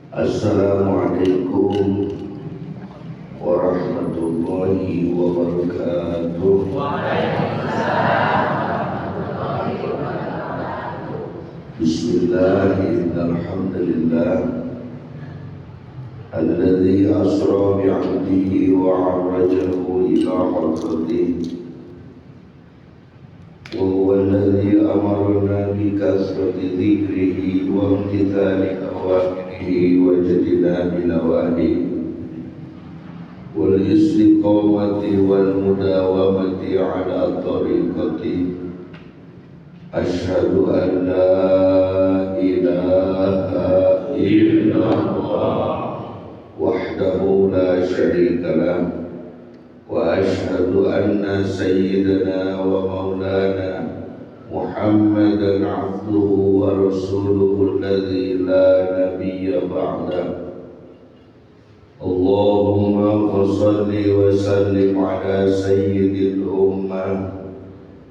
Assalamualaikum warahmatullahi wabarakatuh. Waalaikumsalam warahmatullahi wabarakatuh. Bismillah, innalhamdulillah الذي أسرى بعبده وعرجه إلى حضرته، وهو الذي أمرنا بكثرة ذكره وامتثال أوامره واجتناب نواهيه والاستقامة والمداومة على طريقته. أشهد أن لا إله إلا الله وحده لا شريك له، وأشهد أن سيدنا ومولانا محمدا عبده ورسوله الذي لا نبي بعده. اللهم فصل وسلم على سيد الأمة،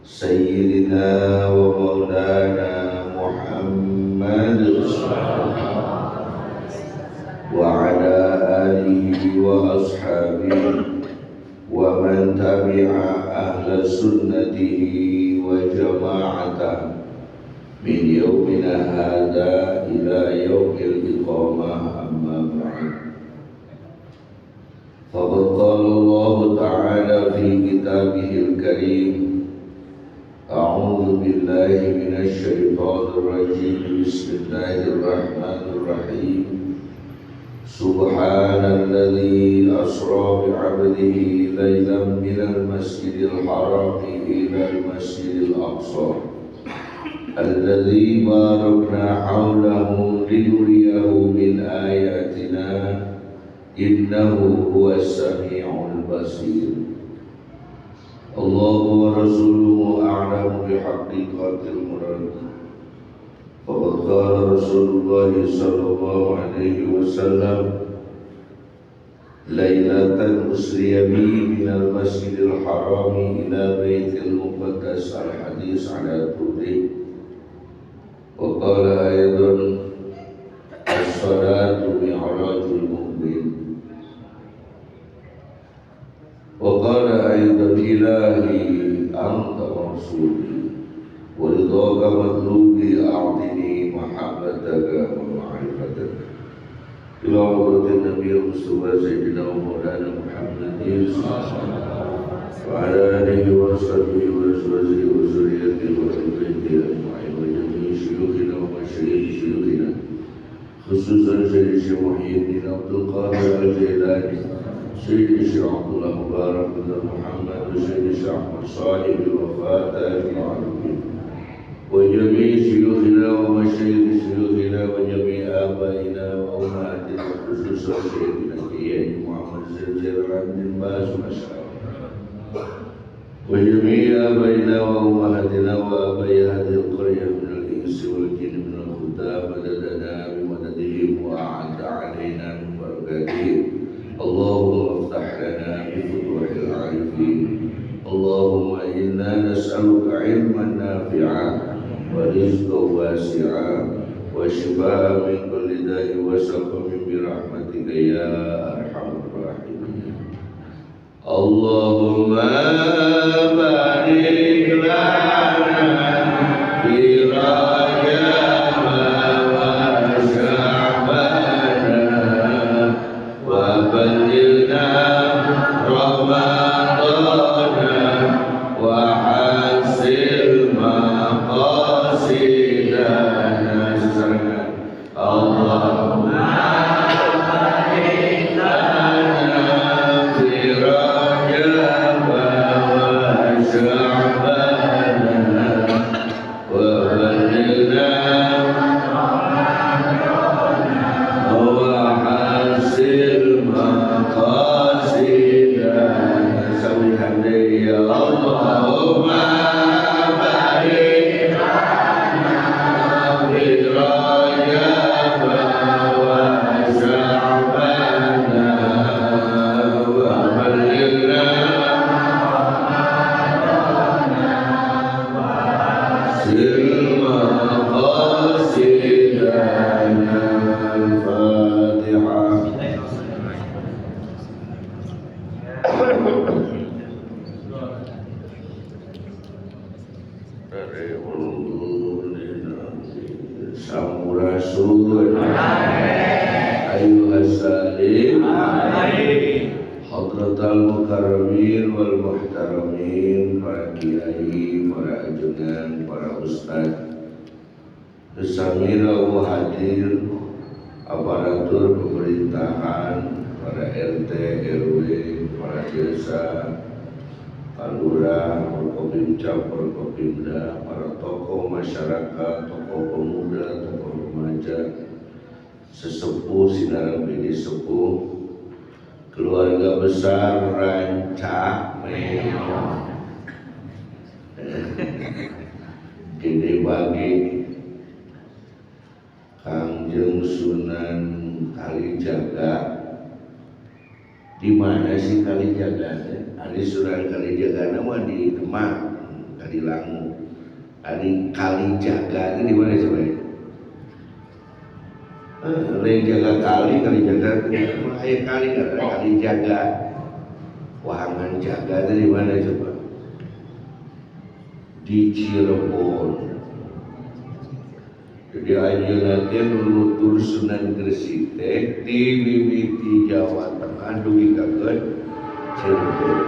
سيدنا ومولانا محمد، وعلى آله وأصحابه ومن تبع أهل سنته وجماعته من يومنا هذا إلى يوم الإقامة. أما بعد، فقد قال الله تعالى في كتابه الكريم: أعوذ بالله من الشيطان الرجيم، بسم الله الرحمن الرحيم، سبحان الذي أسرى بعبده ليلا من المسجد الحرام إلى المسجد الأقصى الذي باركنا حوله لنريه من آياتنا إنه هو السميع البصير. الله ورسوله أعلم بحقيقة المراد. فقد قال رسول الله صلى الله عليه وسلم: ليلة أسري بي من المسجد الحرام إلى بيت المقدس، الحديث على طوله. وقال أيضا: الصلاة معراج المؤمن. وقال أيضا: إلهي أنت مقصودي ورضاك مطلوبي، أعطني محبتك ومعرفتك. إلى حضرة النبي المصطفى سيدنا ومولانا محمد وعلى آله وصحبه وأزواجه وذريته وأهل بيته أجمعين، وجميع شيوخنا ومشايخ شيوخنا، خصوصا سيدي الشيخ محي الدين عبد القادر الجيلاني، سيدي الشيخ عبد الله مبارك بن محمد، وسيدي الشيخ أحمد صاحب الوفاء تاج العارفين، وجميع شيوخنا ومشايخ شيوخنا، وجميع آبائنا وأمهاتنا، خصوصا سيدنا كيان محمد زلزال بن باز وجميع آبائنا وأمهاتنا وآباء هذه القرية من الإنس والجن من الخدام، مددنا بمددهم وأعد علينا من بركاتهم. اللهم افتح لنا بفتوح العارفين. اللهم إنا نسألك علما نافعا ورزقا واسعا وشفاء من كل داء وسقم، برحمتك يا أرحم الراحمين. اللهم بارك لنا في رجب وشعبان وبلغنا رمضان وحسن مقاصدنا. اللهم بارك لنا في رجب وشعبان. Hadratal mukarramin wal muhtaramin, para kiai, para ajengan, para ustad, besamira hadir, aparatur pemerintahan, para RT, RW, para desa, Kalurah, Forkopimca, Forkopimda, para tokoh masyarakat, tokoh pemuda, tokoh remaja, sesepuh, sinarang bini sepuh, keluarga besar Rancameong. Gede bagi Kangjeng Sunan Kalijaga. Di mana sih Kalijaga teh? Ari Sunan Kalijaga mah di Demak, Kadilangu. Ari Kalijaga itu di mana coba ya? Lain jaga kali, Kalijaga mah aya kali karena Kalijaga. Wahangan jaga itu di mana coba? Di Cirebon. Jadi ayeuna teh nunutur Sunan Gresik teh di mimiti Jawa Tengah dugi ka Cirebon.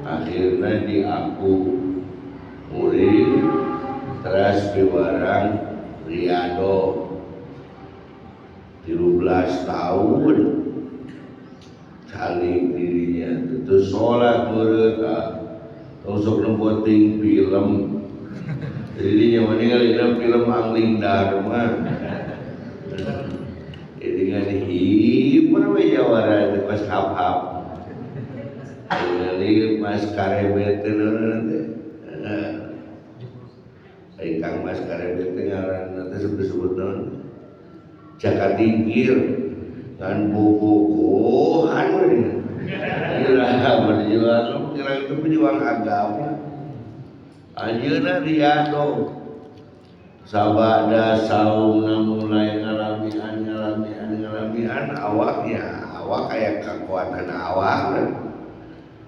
Akhirna diaku murid teras piwarang Riyado 13 tahun calik dirinya itu sholat meureun tong sok nempoting film. Jadi nyawa ningali film Angling Dharma. Jadi ngan hiper we jawara teh pas hap-hap. Ningali Mas Karebet teh naon teh? Ai Kang Mas Karebet teh ngaranna teh disebut naon? Jaka Tingkir ngan bobogohan we. Gila berjuang, kira itu pejuang agama. Anjeunna Riyado sabada saumna mulai ngalamian awaknya awak aya kekuatan awak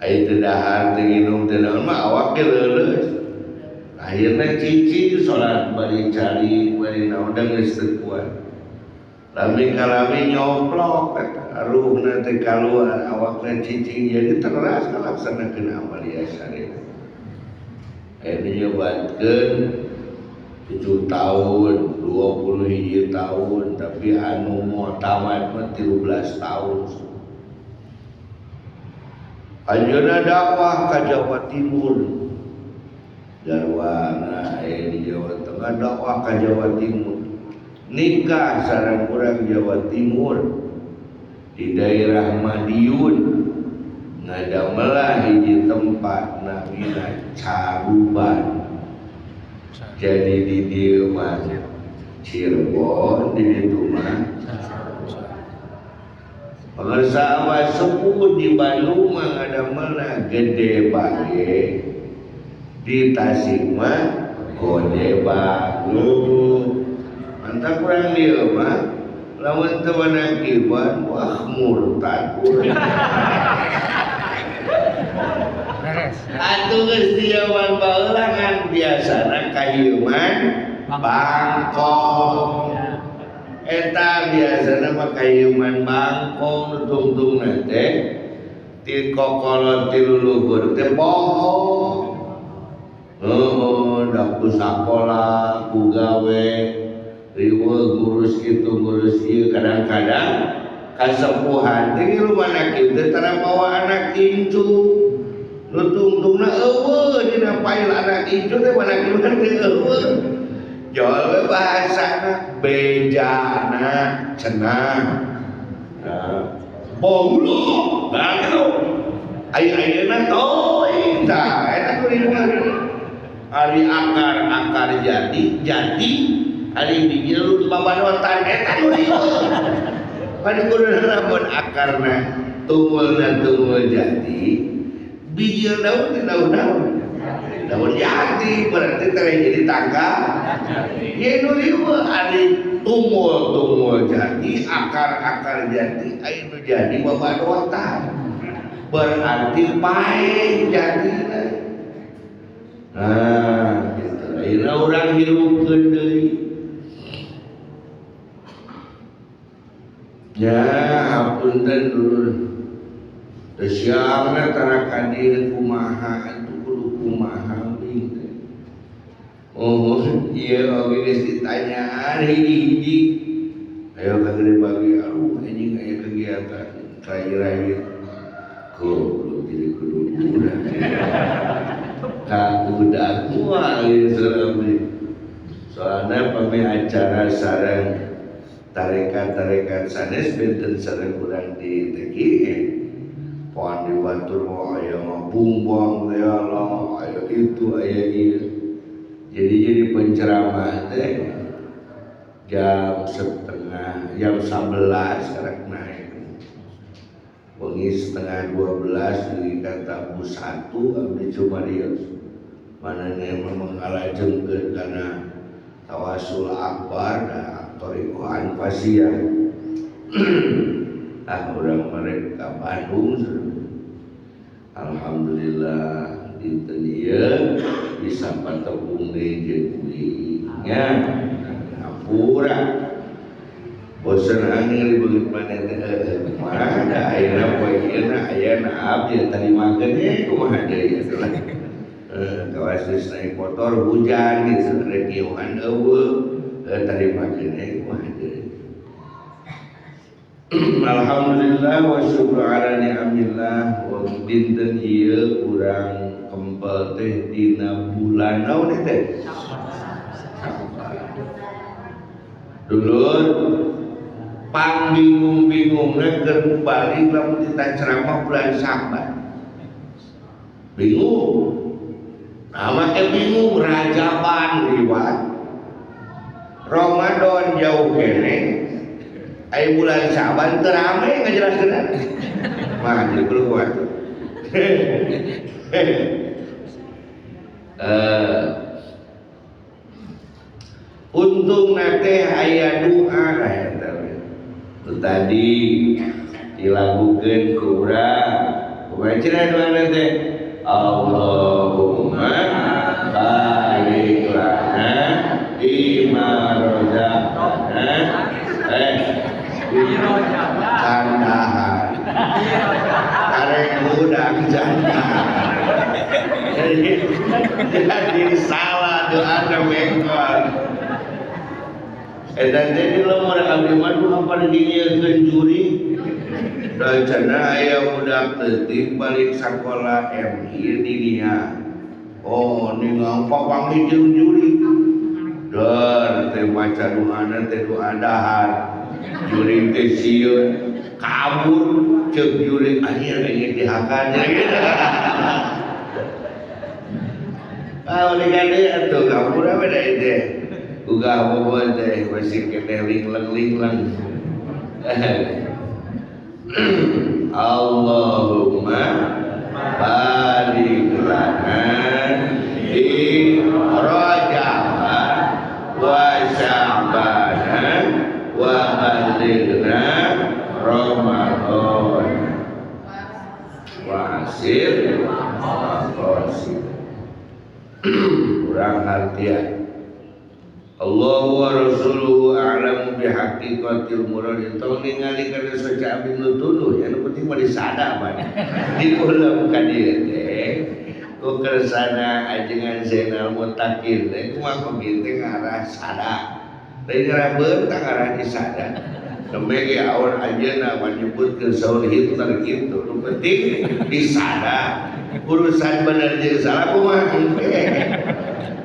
aya teu dahar teu nginum teu naon mah awak ge leuleus akhirna cicing salat bari cari bari naon da geus teu kuat lami kalami nyoplok eta ruhna teh kaluar awakna cicing jadi teras ngalaksanakeun amalia syariat. Ini nyobatkeun 7 tahun, 20 hiji tahun, tapi anu mau tamat mah 13 tahun. Anjeunna dakwah ka Jawa Timur. Darwana aya di Jawa Tengah dakwah ka Jawa Timur. Nikah sareng urang Jawa Timur di daerah Madiun. Ngadamelah hiji tempat namina Caruban. Jadi di dieu mah Cirebon, di ditu mah Pangersa abah sepuh di Bandung mah ngadamelna Gede Bage, di Tasik mah Gode Bagu. Mantap kurang dieu mah lamun teu manakiban wah murtad. Atuh geus di jaman baheula ngan biasana kahieuman bangkong. Eta biasana mah kahieuman bangkong nu tungtungna teh ti kokolot ti luluhur teh poho. Heuh, da ku sakola, ku gawe, riweuh ngurus kitu ngurus ieu kadang-kadang kasepuhan teh ngilu manakib teh tara mawa anak incu. Nu tungtungna eueuh dina pail anak incu teh manakib teh eueuh. Jol we bahasana bejana cenah. Nah, bonglo, nah kitu. Aya ayeuna teuing tah eta nu riweuh. Ari akar-akar jadi, jadi ari bijil babadotan eta nu riweuh. Pan kudu lamun akarna tungulna tungul jadi, bijil daun teh daun-daun. Daun jati berarti teh jadi tangga. Ye nu riweuh ari tungul-tungul jadi, akar-akar jadi, aya nu jadi babadotan. Berarti paeh jadina. Nah, gitu. Ayeuna urang hirupkeun deui. Ya, hapunten dulur. Teu siangna tara ka dieu kumaha atuh kudu kumaha teh. Oh iya oge geus ditanyaan hiji-hiji. Ayo ka gede bagi aduh anjing aya kegiatan rai-rai. Goblok jadi kudu budak. Ka budak moal ieu serem. Soalna pami acara sareng tarekat-tarekat sanes benten sareng urang di TKI. Poan di batur mah aya ngabumbang teh Allah, aya itu aya ieu. Jadi jadi penceramah teh jam setengah, jam 11 sekarang naik. Wengi setengah 12 di kata bu 1 abdi cumarios. Mana memang mengalajengkeun kana tawasul akbar da thariqah anfasiyah. Ah urang mereka Bandung. Alhamdulillah dinten ieu bisa patepung deui jeung kuring nya. Hampura. Bosen angin begitu mana teh kumaha da ayeuna poe ieu na aya na abdi tadi makeun eh kumaha deui atuh lah. Kawas geus naik motor hujan gitu rek ngiuhan eueuh tadi makeun eh kumaha deui. Alhamdulillah wa syukru ala ni'amillah wa dinten ieu urang kempel teh dina bulan naon teh? Dulur pang bingung-bingungna keur balik lamun kita ceramah bulan Syaban. Bingung. Nah, make bingung Rajaban liwat. Ramadan jauh kene. Aya bulan Syaban teu rame ngajelaskeun. Mah jadi keluar. Untung teh aya doa lah eta we. Tadi dilakukeun ku urang. Kumaha cenah doana teh? Allahumma barik lana bima razaqtana. Candahan. Karek budak candahan. Jadi salah doana mengkol. Eta teh di lemur abdi mah doa pada dinyieun juri. Dan cenah aya budak leutik balik sakola MI di dia. Oh, ningang papanggih jeung juri. Dar teh maca doana teh doa dahar. Juri teh sieun kabur ceuk juri anjir ieu dihakan gitu. Ah, udah gede atuh kabur apa dah itu? Uga bobo teh masih keneh lingleng-lingleng. Allahumma barik lana fi Rajab wa Sya'ban wa balighna Ramadan wa asir maqasid. Kurang hartian. Allahu wa rasuluhu a'lamu bihaqiqatil murad. Tong ningali kana saca abdi nu tuduh ya, nu penting mah disada mah. Diulam ka dieu teh. Ku kersana ajengan Zainal Muttaqin teh kumaha kogi teh ngarah sada. Lain ngarah beutang ngarah disada. Nembe ge awan ajeuna manyebutkeun saur Hitler kitu. Nu penting disada. Urusan bener jeung salah kumaha engke.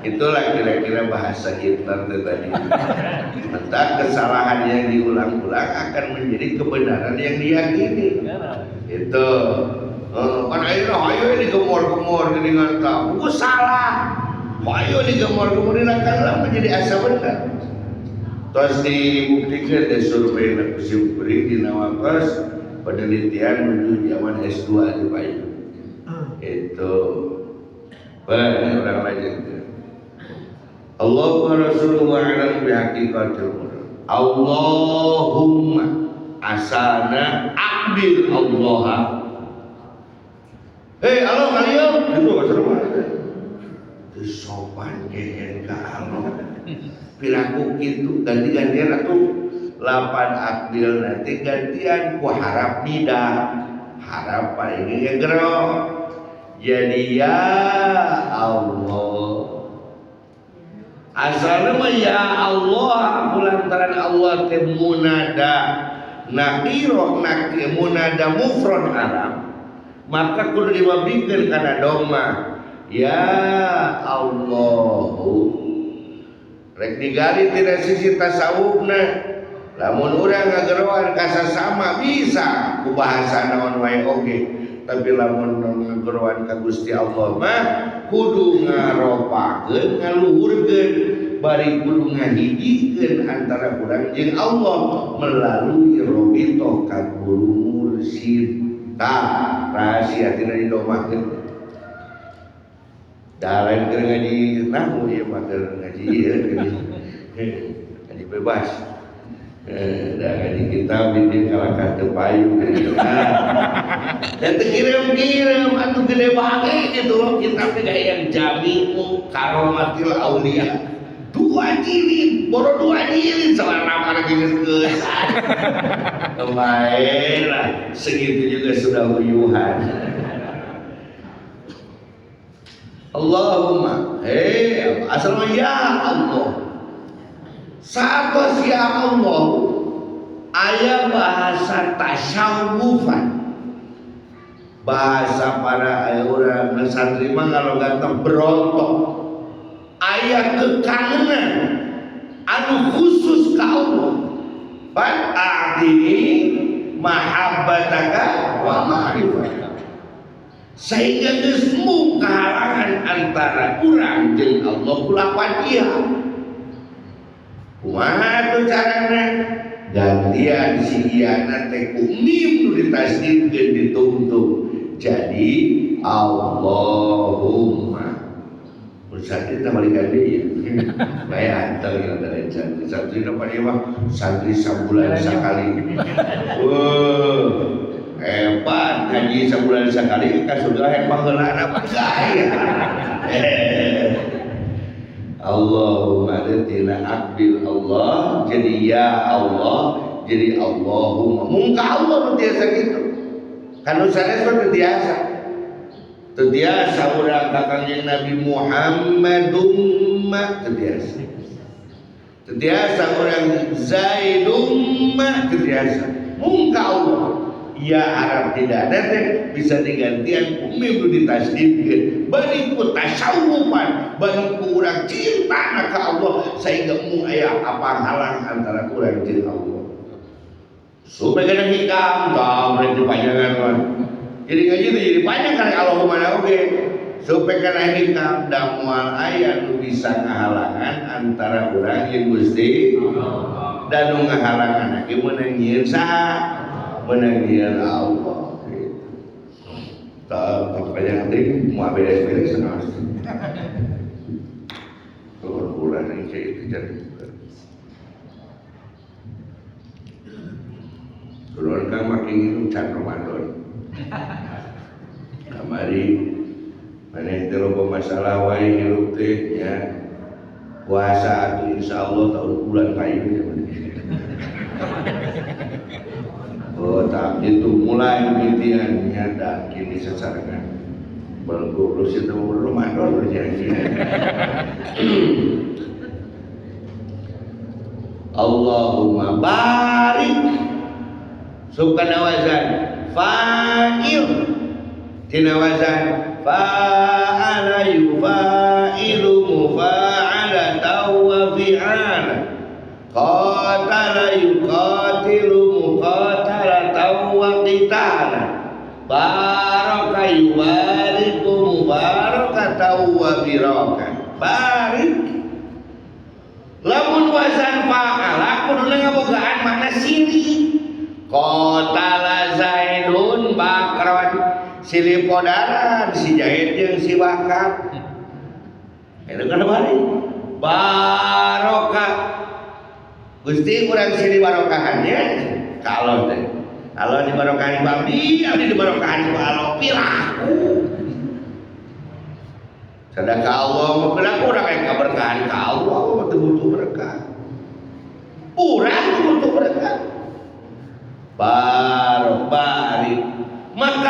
Itulah kira-kira bahasa Hitler tadi. Tentang kesalahan yang diulang-ulang akan menjadi kebenaran yang diyakini. Itu. Kan ayeuna hayo digemor-gemor geuningan tah. Oh salah. Hayo digemor-gemor dilakukan menjadi asa benar. Terus dibuktikan di survei ku sim kuring dina wakos penelitian menuju zaman S2 di Bayu. Itu. Banyak orang lain. Allah wa rasuluhu a'lam bihaqiqatil murad. Allahumma asana aqbil Allah. Hei Allah kalian itu seru banget. Itu sopan kehen ka Allah. Piraku kitu ganti-gantian atuh lapan akbil nanti gantian ku harap nida. Harapan ini ngegero. Jadi ya Allah. Asalnya mah ya Allah lantaran Allah teh munada nakiro nakir munada mufrad Arab, maka kudu diwabikeun kana doma ya Allahu. Rek digali tina sisi tasawufna, lamun urang ngageroan ka sasama bisa ku bahasa naon wae oge, tapi lamun ngageroan ka Gusti Allah mah kudu ngaropakeun ngaluhurkeun bari kudu ngahijikeun antara urang jeung Allah melalui robitoh ka guru mursyid. Tah rahasia tina didomahkeun. Da lain keur ngaji nahwu ieu mah keur ngaji ieu ngaji bebas. Da ngaji kitab di dieu kalakah teu payu gitu. Dan teu kirim-kirim atuh gede banget gitu loh kitab teh kayak yang Jami'u Karomatil Aulia. 2 jilid, boro 2 jilid selama lagi geus. Kemarin lah segitu juga sudah uyuhan. Allahumma, hei, asal ya Allah. Saat ya Allah, aya bahasa tasyawufan. Bahasa para orang santri mah kalau ganteng berontok. Aya kekangenan anu khusus ka Allah. Fa'atini mahabbataka wa ma'rifataka. Sehingga geus mung kahalangan antara urang jeung Allah kulapan ieu. Kumaha tuh carana? Gantian si iyana teh ku mim nu ditasdidkeun ditungtung. Jadi Allahumma. Mun santri teh balikan deui ya. Bae antar kana santri. Santri depan ieu mah santri sabulan sakali. Weuh. Hebat ngaji sabulan sakali ka surga hebat heula apa gaya. Allahumma tina akbil Allah jadi ya Allah jadi Allahumma. Mungka Allah nu tiasa kitu. Kan nu sanes mah teu tiasa. Teu tiasa urang ka Kangjeng Nabi Muhammadum teu tiasa. Teu tiasa urang Zaidum teu tiasa. Mungka Allah. Ya Arab tidak ada teh bisa digantian ku mim nu ditasdidkeun bari ku tasawufan bari ku urang cinta ka Allah sehingga mu aya apa halang antara urang jeung Allah. Supaya kana hikam tah urang dipanjangan mah. Jadi ngaji teh jadi panjang kana Allahumma oge. Supaya kana hikam da moal aya nu bisa ngahalangan antara urang jeung Gusti Allah. Dan nu ngahalangan ge meunang nyieun saha? Menang Allah gitu. Tak banyak nanti mau beres-beres harus. Kalau bulan ini kayak itu jadi. Kalau kan makin itu can Ramadan. Kamari maneh teh loba masalah wae hirup teh nya. Puasa atuh insyaallah tahun bulan kayu ya. Oh tak itu mulai mimpiannya dan kini sesarengan belum itu Ramadan berjanji. Allahumma barik subhana wazan fa'il tina wazan fa'ala yufa'ilu mufa'ala wa fi'ala qatala yuqatilu muqatalatan wa qitala baraka yubariku mubarakatan wa baraka barik. Lamun wazan fa'ala kuduna ngabogaan makna sili qatala Zaidun Bakron silih podaran si Zaid jeung si Bakar itu kan barik barokah Gusti kurang sini barokahannya kalau teh kalau dibarokahan ku abdi abdi dibarokahan ku Allah piraku sadaka Allah mah piraku urang aya kaberkahan ka Allah mah teu butuh berkah urang butuh berkah barok barik maka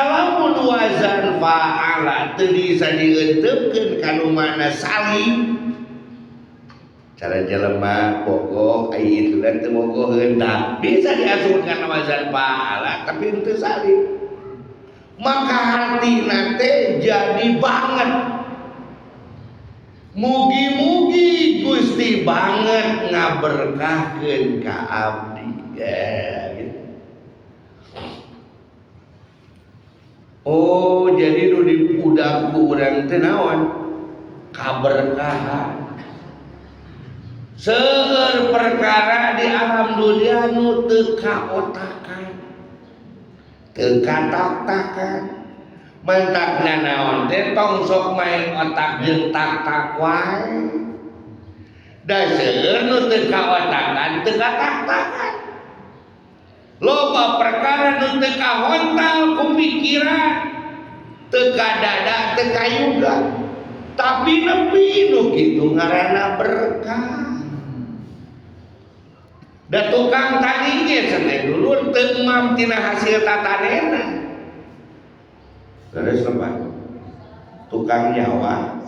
fa'ala teu bisa dieunteukeun kana makna saling. Cara jelema bogoh ai itu dan teu bogoheun tah bisa diasupkeun kana wazan fa'ala tapi henteu saling. Maka hartina teh jadi banget. Mugi-mugi Gusti banget ngaberkahkeun ka abdi. Ya, gitu. Oh, jadi nu dipudak ku urang teh naon? Kaberkahan. Seueur perkara di alam dunia nu teu kaotakan, teu katak-takan. Mantakna naon teh tong sok main otak jeung tak-tak wae. Da seueur nu teu kaotakan, teu katak-takan. Loba perkara nu teu kahontal ku pikiran, teu kadada, teu kayuga. Tapi nepi nu kitu ngaranna berkah. Da tukang tani ge cenah dulur teu emam tina hasil tatanena. Terus lepas tukang nyawa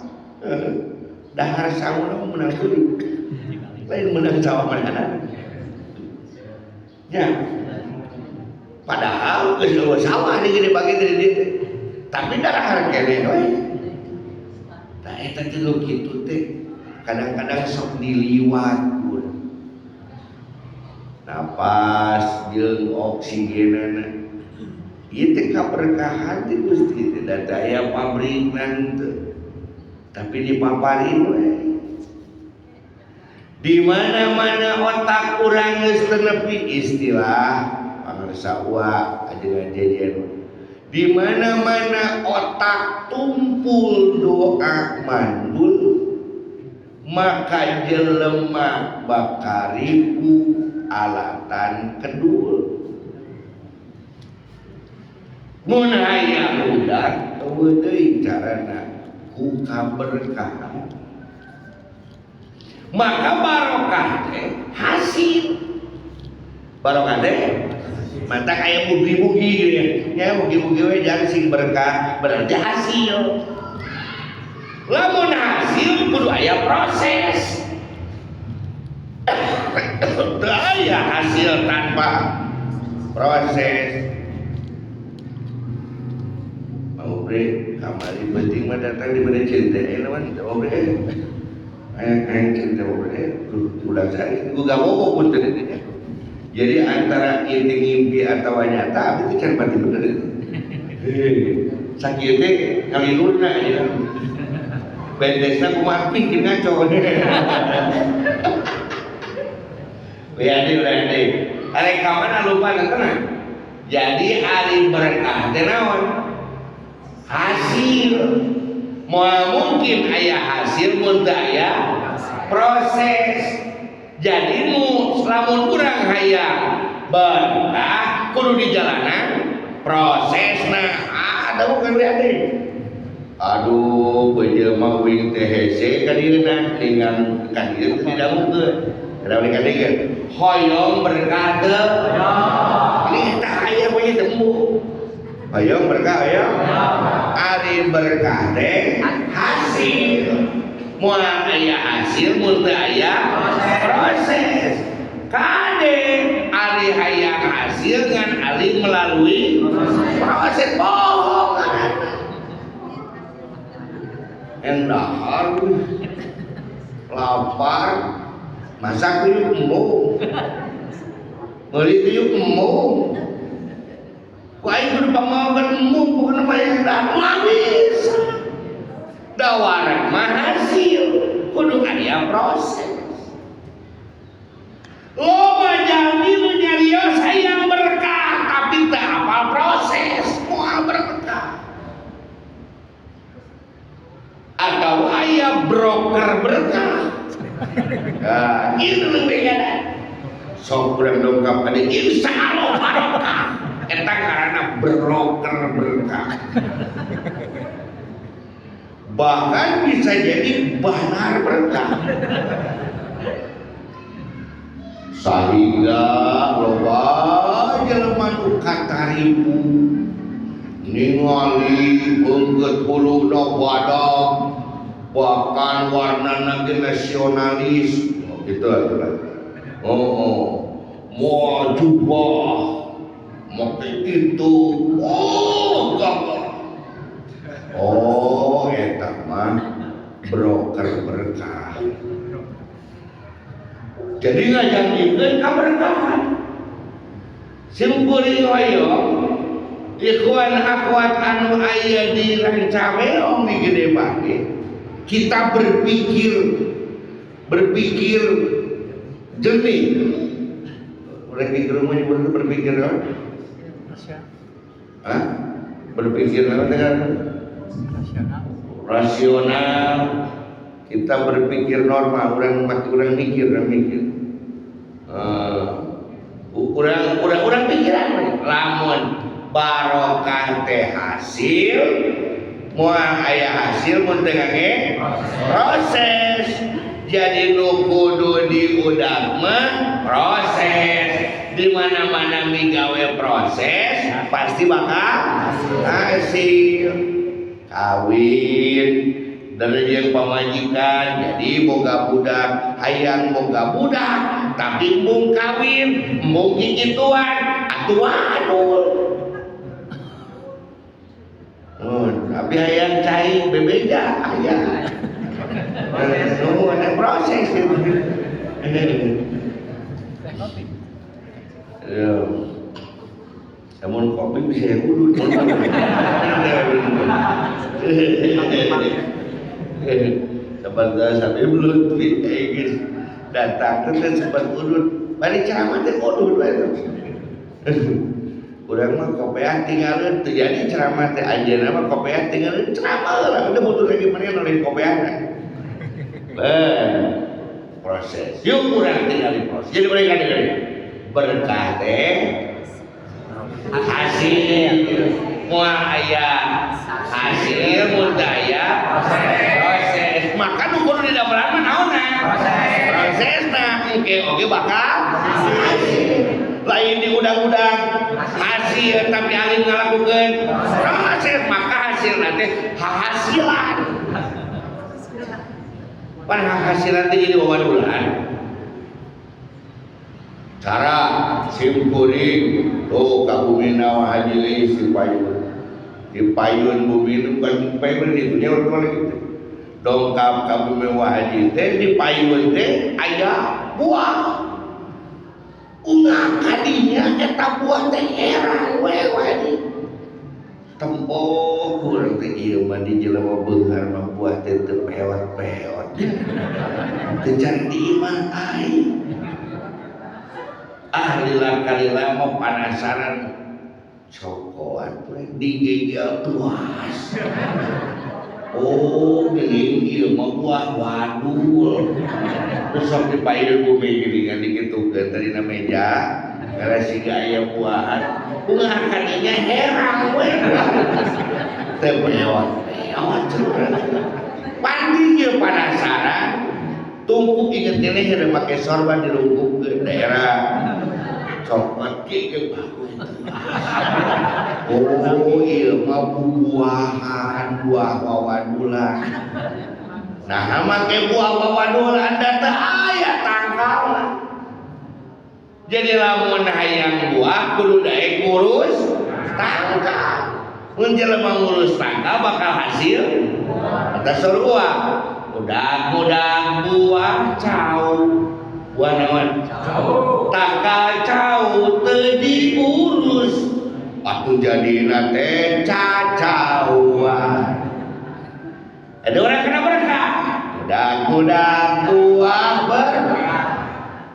dahar sanguna menang deui. Lain menang sawah manehna. Nya. Padahal geus eueuh sawah di gede bagi di dieu teh. Tapi dahar keneh we. Tah eta teh nu kitu teh kadang-kadang sok diliwat ku. Napas jeung oksigenana. Ieu teh kaberkahan teh Gusti teh da aya pabrikna henteu. Tapi dipaparin we. Di mana-mana otak urang geus teu nepi istilah pangersa ua ajengan jejen. Di mana-mana otak tumpul doa mandul maka jelema bakariku alatan kedul. Mun aya budak eueuh deui carana ku kaberkahan. Maka barokah teh hasil. Barokah teh mata kayak mugi-mugi gitu ya. Ya mugi-mugi we jangan sing berkah, berarti hasil. Lamun hasil kudu aya proses. Teu aya hasil tanpa proses. Mau bre kamari penting mah datang di bere cinta eh lawan teu bre. Hayang cinta bre ulang sari ku gabogo pun teu dinya. Jadi antara ieu teh ngimpi atawa nyata abdi teh can pati bener itu. Sakieu teh ngalilurna ya. Bentesna kumaha pikir ngaco. Lihat deh. Arek ka mana lupa tenang. Jadi ari berkah teh naon? Hasil. Moal mungkin aya hasil mun teu aya proses. Jadi mu lamun urang hayang berkah kudu dijalanan prosesna. Ada bukan lihat deh. Aduh, bejelma wing teh hese ka dieuna dengan ka dieu teh didangukeun. Kenapa dikatakan? Hoyong berkah teu. Ini eta aya punya temu. Hoyong berkah hoyong. Ari berkah teh hasil. Moal aya hasil mun teu aya proses. Kade ari hayang hasil ngan ali melalui proses bohong. Endahar lapar masak yuk embung meuli yuk embung ku aing kudu pamaogan embung pokona mah yang dah bisa dawaran mah hasil kudu aya proses. Loba jalmi nu nyarios hayang berkah tapi teu apal proses moal berkah. Atau ayah broker berkah. Nah, itu lebih kan. Sok urang dongkap ka dieu insya Allah barokah. Eta ngaranna broker berkah. Bahkan bisa jadi banar berkah. Sehingga loba jelema nu kataripu Ningali beungkeut huluna badag, bahkan warnana ge nasionalis. Oh, gitu atuh. Oh, mau jubah, make itu, oh gagah. Oh, eta mah broker berkah. Jadi ngajanjikeun kaberkahan. Sim kuring hoyong ikhwan akhwat anu aya di Rancaweong di Gede Bage, kita berpikir jernih. Berpikir rumahnya berpikir apa? Hah? Berpikir apa dengan Rasional. Rasional. Kita berpikir normal, orang mikir, orang mikir. Urang pikiran lamun barokah teh hasil, moal aya hasil mun teu ngangge proses. Jadi nu kudu diudag mah proses. Di mana-mana migawe proses pasti bakal hasil. Kawin dari yang pamajikan jadi boga budak, hayang boga budak tapi embung kawin, embung kikituan atuh wadul. Oh, tapi hayang cai bebeja hayang. Proses, ada proses itu. Kopi. Ya. Namun kopi bisa yang udut. Seperti sampai belum guys datang teh sempat udut. Bari ceramah teh udut we. Urang mah kopeah tinggalin teu jadi ceramah teh, anjeunna mah kopeah tinggalin ceramah lah. Udah butuh lagi mana noleh kopeahna. Ben, proses. Yuk urang tinggalin proses. Jadi mereka tinggalin berkah teh hasil, moal aya hasil mun teu aya proses. Maka nu kudu didamelan mah naonna? Prosesna. Engke oge bakal hasil. Lain di udang-udang hasil tapi alim ngalakukeun proses, maka hasil nanti hahasilan. Pan hahasilan teh jadi wawadulan. Cara sim kuring tuh ka bumi Wa Haji Leis di payun. Di payun bumi itu bukan payun itu nya urang gitu. Dongkap ka bumi Wa Haji teh di payun teh aya buah. Ungah kadinya eta buah teh heran we Wa Haji. Tempo kurang teh ieu mah di jelema beunghar mah buah teh teu peot-peot. Teu can di imah aing. Ah lila kalila mah panasaran cokoan teh digegel tuas. Oh, geuning ieu mah buah wadul. Terus sok dipayun bumi geuningan dikitukeun tadina meja karena siga aya buahan. Bunga kadinya herang we. Teu peot-peot cenah. Pandi ieu panasaran tumpuk inget keneh heureun make sorban dirungkupkeun daerah cokot ge bagus. Oh, ieu mah buahan, buah wawadulan. Nah, make buah wawadulan da teu aya tangkalna. Jadi lamun hayang buah kudu daek ngurus tangkal. Mun jelema ngurus tangkal bakal hasil atas buah. Udag-udag buah cau. Buah naon? Cau. Tangkal cau teu diurus. Atuh jadina teh cacauan. Ada orang kena berkah. Udag-udag buah berkah.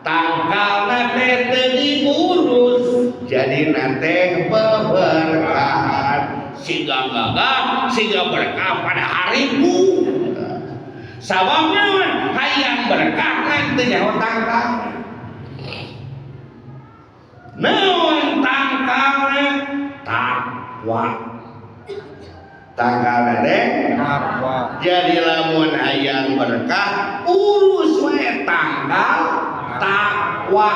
Tangkalna teh teu diurus. Jadina teh beberkahan. Siga gagah, siga berkah pada hariku. Sababna hayang berkah ngan teu nyaho tangkal. Naon tangkalna? Takwa. Tangkalna teh Takwa. Jadi lamun hayang berkah urus we tangkal takwa.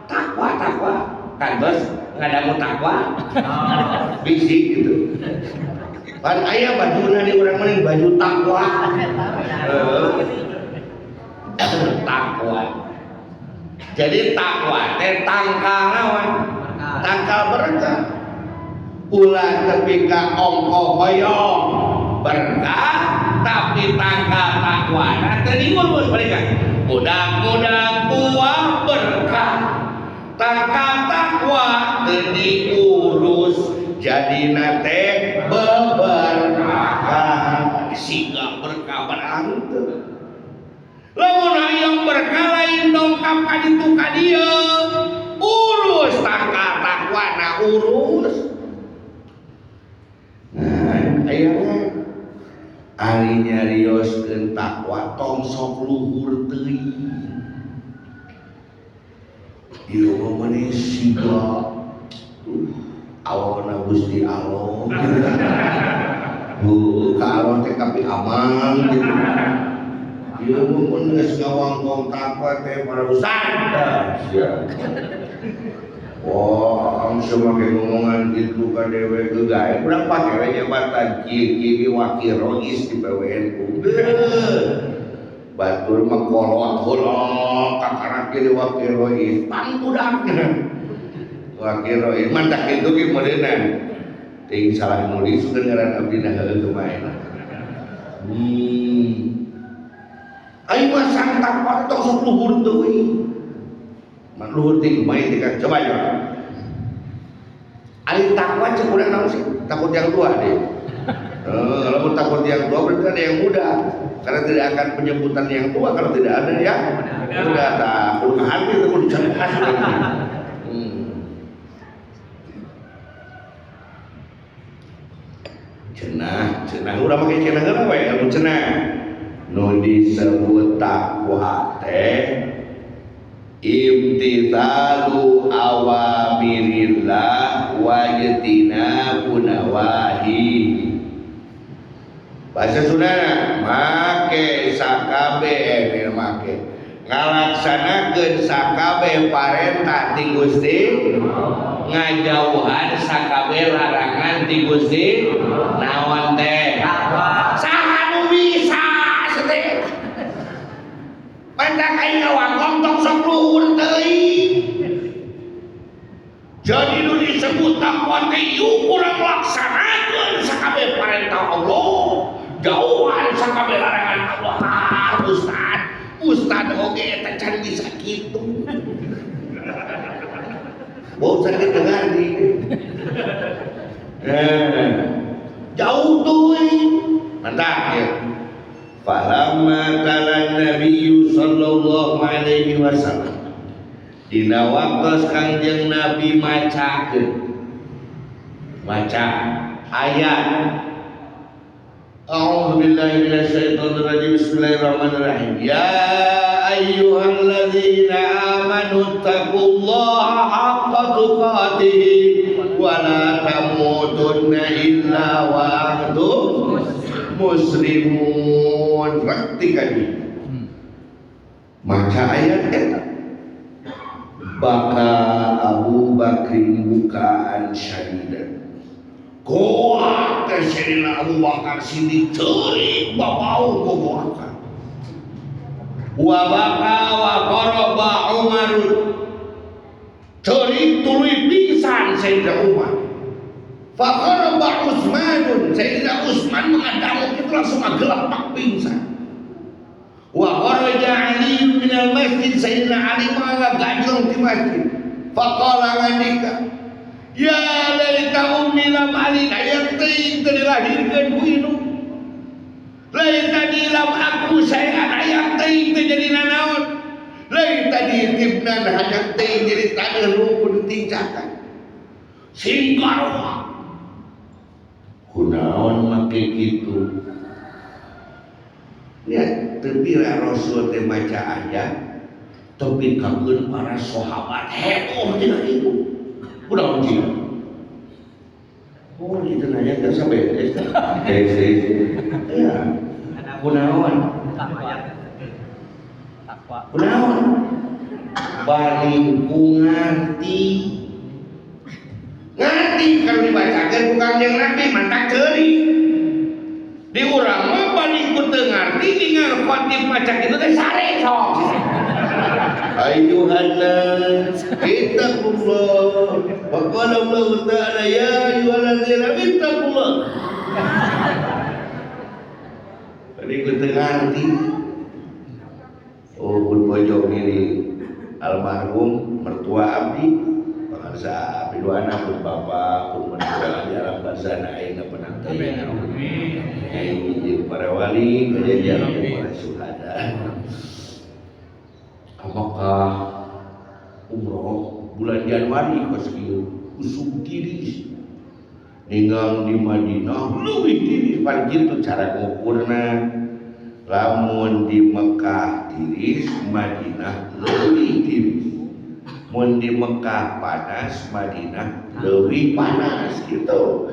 Takwa, takwa. Kantos ngadamu takwa. Bisi gitu. Pan aya bajuna di urang mah baju takwa. Takwa. Jadi takwa teh tangkal naon? Tangkal berkah. Ulah tepi ka ongko hoyong berkah tapi tangkal takwa na teu diurus mereka. Budak-budak buah berkah. Tangkal takwa teu diurus jadina teh beberkah. Siga berkah barang. Lamun hayang berkah lain dongkap ka ditu ka dieu. Urus tangkal takwa na urus. Nah, ayana ari nyarioskeun takwa tong sok luhur teuing. Ieu mah mani siga awalna Gusti Allah. Heuh, ka Allah teh tapi aman gitu. Ieu mah mun geus ngawangkong takwa teh para ustad. Sia. Wah, semakin ngomongan gitu ka dewe gegae. Urang pake we jabatan kieu-kieu wakil rois di PWNU. Batur mah kolot heula kakarak jadi wakil rois. Pang budak. Wakil rois mah tak kitu ge modena. Teuing salah nulis sugan ngaran abdi na heueuh kumaha. Ayo mah sang takwa tong sok luhur teuing. Mah luhur teuing kumaha teh Kang? Coba coba. Ari takwa cek urang naon sih? Takut yang tua deh. Kalau takut yang tua berarti ada yang muda. Karena tidak akan penyebutan yang tua kalau tidak ada yang muda. Tah, kudu hati itu kudu cerdas. Cenah, cenah urang make cenah heula we, anu cenah. Nu disebut takwa teh imtithalu awamirillah wajtinabu nawahi. Bahasa Sundana make sakabe ini make ngalaksanakeun sakabe parentah ti Gusti, ngajauhan sakabe larangan ti Gusti. Naon teh? Saha nu bisa teh? Pandak aing ngawangkong tong sok luhur teuing. Jadi nu disebut takwa teh ieu kurang laksanakeun sakabe parentah Allah, jauhan sakabe larangan Allah. Ah, Ustad, Ustad oge eta can bisa kitu. Bau sakit dengar di. Jauh teuing. Mantap ya. Falamma kana Nabi sallallahu alaihi wasallam dina waktos Kangjeng Nabi macakeun maca ayat A'udzu billahi minasyaitonir rajim bismillahirrahmanirrahim ya ayyuhalladzina amanu taqullaha haqqa tuqatih wa la tamutunna illa wa antum muslimun. Praktikan maca ayat eta baka Abu Bakrin bukaan syadidan goak teh Sayyidina Abu Bakar sini ceurik babau gogoakan wa baka wa qaraba Umar ceurik tuluy pingsan Sayyidina Umar. Faqaraba Utsmanun Sayyidina Utsman mengadang itu langsung ngagelepak pingsan. Wa kharaja Ali minal masjid Sayyidina Ali mah gajlong di masjid. Faqala ngandika ya laita ummi lam alin aya teuing teu dilahirkeun ku indung. Laita di lam aku saean aya teuing teu jadi nanaon. Laita di tibnan hayang teuing jadi taneuh nu kudu tincakan. Singkarua kunaon make kitu. Ya teu pira Rasul teh maca ayat tapi kakeun para sahabat heboh tina itu. Kunaon cina? Oh, itu nanya kan sampai ya. Kunaon? Kunaon? Baring ku ngarti. kalau dibacakeun ku Kangjeng Nabi mantak ceurik. Di urang mah paling ku teu ngarti ningal khatib maca kitu teh sare sok. Ayyuhan nas ittaqullah wa qala Allah ta'ala ya ayyuhalladzina ittaqullah. Paling ku teu ngarti. Oh, pun pojok ini almarhum mertua abdi pangarsa abdi dua anak pun bapak pun mertua di alam barzana ayeuna penang teuing aing para wali kejadian para syuhada. Apakah umroh bulan Januari kos kieu usum tiris ninggang di Madinah leuwih tiris pan kitu cara ngukurna. Lamun di Mekah tiris, Madinah leuwih tiris. Mun di Mekah panas, Madinah leuwih panas gitu.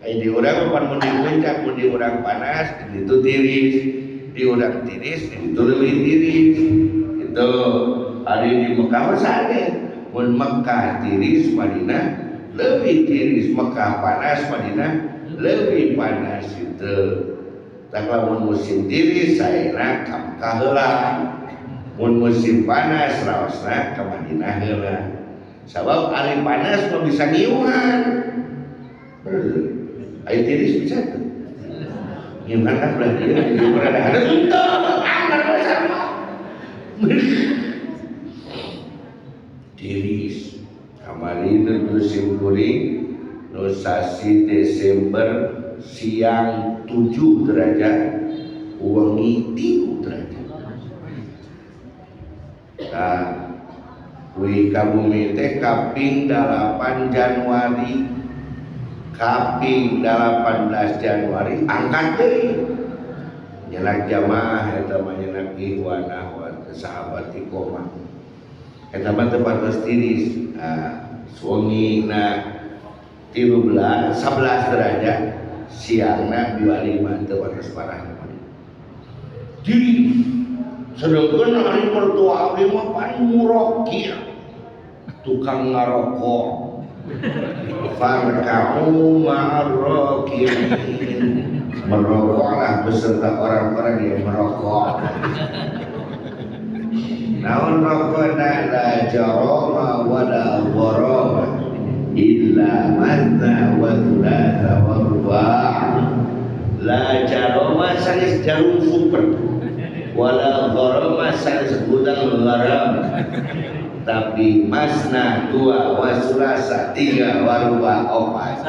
Ai di urang pan mun di puncak, mun di urang panas, itu tiris. Di urang tiris, itu leuwih tiris. Itu ari di Mekah mah sare. Mun Mekah tiris, Madinah leuwih tiris. Mekah panas, Madinah leuwih panas gitu. Tak lamun musim tiris saena ka Mekah heula. Mun musim panas raosna ka Madinah heula. Sabab ari panas mah bisa ngiuhan. Ari tiris bisa tuh. Ngiuhan kan belah dieu jadi berada ada henteu anggar besar mah. Tiris kamari nuju simkuring nu sasi Desember siang 7 derajat, wengi 3 derajat. Nah, kuih ka bumi teh kaping 8 Januari, kaping 18 Januari angkat deui. Nyenak jamaah eta mah nyenak ikhwanah wa sahabat iqomah. Eta mah teu pantes tiris. Nah, suwengina 13, 11 derajat, siangna 25 teu pantes parah. Tiris. Sedangkan hari mertua abdi mah pan murokir, tukang ngarokok. Farka'u ma'arrokirin, merokoklah beserta orang-orang yang merokok. Naon rokona la jarama wala gharama illa matna wa thulatha wa ruba'. La jarama sanes jarum super, wala gharama sanes gudang garam, tapi masna 2 wa sulasa 3 wa ruba' 4.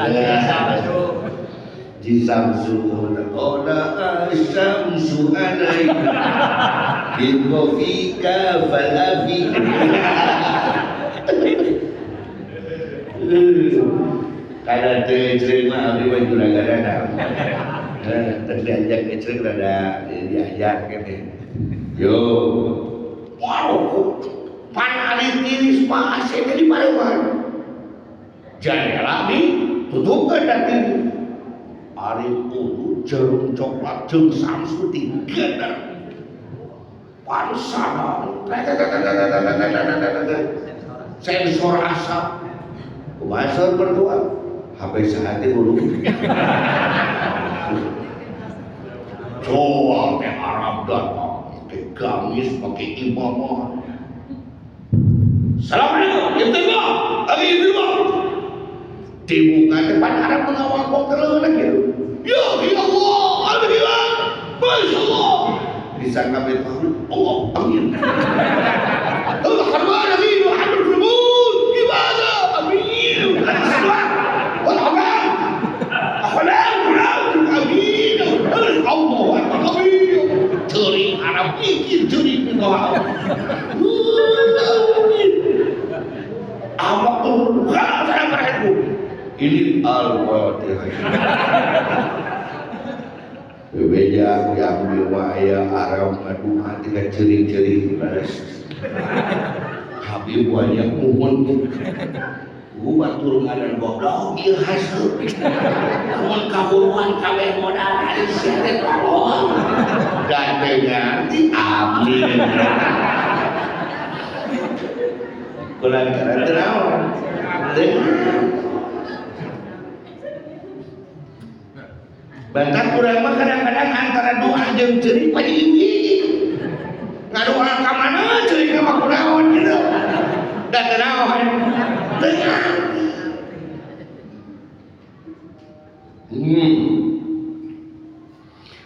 Jisamsu qala asyamsu alaika ilmu fika falafi. Kada teu ecreung mah abdi mah juragan. Teu diajak ecreung rada diajar kene. Yo. Waduh, pan ari tiris mah AC teh di pareuman. Jandela ditutupkeun da tiris. Ari kudu jarum coklat jeung samsu digeder. Pansana. Sensor asap. Kumaha saur berdua? HP sehati hulu. Coba teh Arab datang, pakai gamis, pakai imamah. Assalamualaikum, itu lagi itu dibuka depan Arab mengawal kok terlalu gitu. Ya Allah, alhamdulillah, masya Allah. Disangka itu Allah, amin. Allah lagi, Muhammad Rasul, gimana? Amin. Amin. Allah, amin. Ceri Arab mikir ceri itu. Apa tuh? Ini Al-Fatihah. Bebeja yang di waya Arab ngadu hati kan ceri-ceri balas. Habib banyak mohon gua turun ngadan goblok ieu hasil. Mun kaburuan kabeh modal ari sia teh tolong. Dan teu ngarti amin. Kulantaran teu naon? Teu. Bantak urang mah kadang-kadang antara doa jeung ceurik pajing-jing. Ngadoa ka mana ceurik mah kunaon gitu. Da teu naon. Teu ngarti.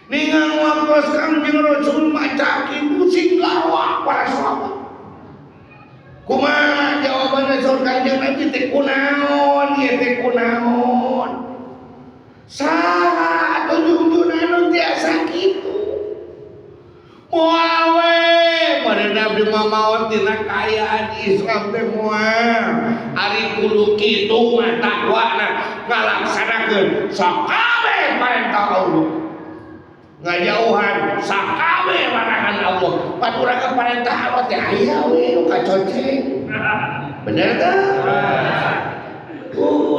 Ningal waktos Kangjeng Rasul maca kitu sing lawak para sahabat. Kumaha jawabanna saur Kangjeng Nabi teh kunaon ieu teh kunaon? Saha atuh jungjungan nu tiasa kitu? Moal we meureun abdi mah maot dina kaayaan Islam teh moal. Ari kudu kitu mah takwana ngalaksanakeun sakabeh parentah Allah. Ngajauhan sakabeh larangan Allah. Pan urang ka parentah Allah teh aya we nu kacoceng. Bener teh?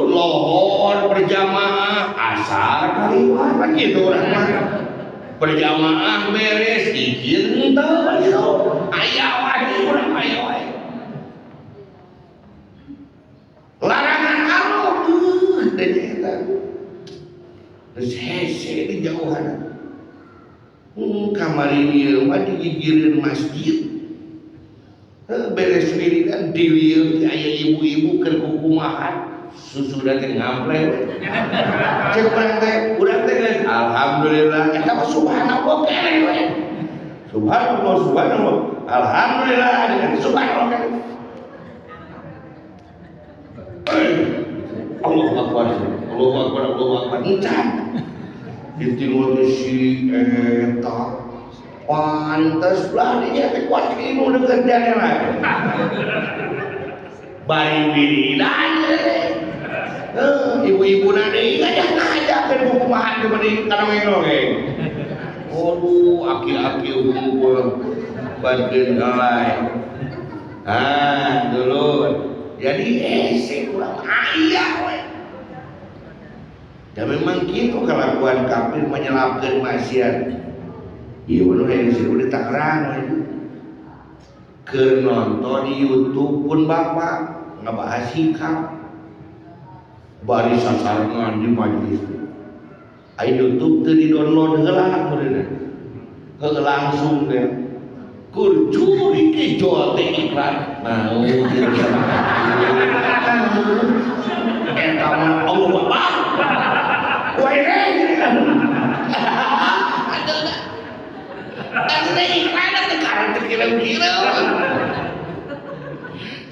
Lohor berjamaah asar kaliwat kan gitu urang mah. Berjamaah beres dikir henteu kan gitu. Aya wae urang aya wae. Larangan Allah deui eta. Geus hese di jauhan. Kamari ieu mah digigireun masjid. Beres wiridan diwieu teh aya ibu-ibu keur kukumahan susuda teh ngample. Cek urang teh geus alhamdulillah eta mah subhanallah keneh we. Subhanallah subhanallah alhamdulillah subhanallah keneh. Allahu akbar Allahu akbar Allahu akbar encan. Ditinggal teh si eta pantes lah dia teh kuat ilmu dekat janela. Bari wiridan ibu-ibu nade ngajak-ngajakeun kumaha teh bari kanongeng-nongeng. Aduh aki-aki unggul bankeun ngalai. Ah, dulur. Jadi hese urang aya we. Da memang kitu kalakuan kafir menyelapkeun maksiat. Ieu nu hayang disebut di Tangerang we. Keur nonton di YouTube pun bapak ngebahas hikam. Bari sasarengan di majelis. Ai YouTube teu di-download heula meureunna. Heuh langsung teh. Kur curi ke jual teh iklan. Mau teu sama. Eta mah Allah Akbar. Wae aduh iklan teh karang teh kira-kira.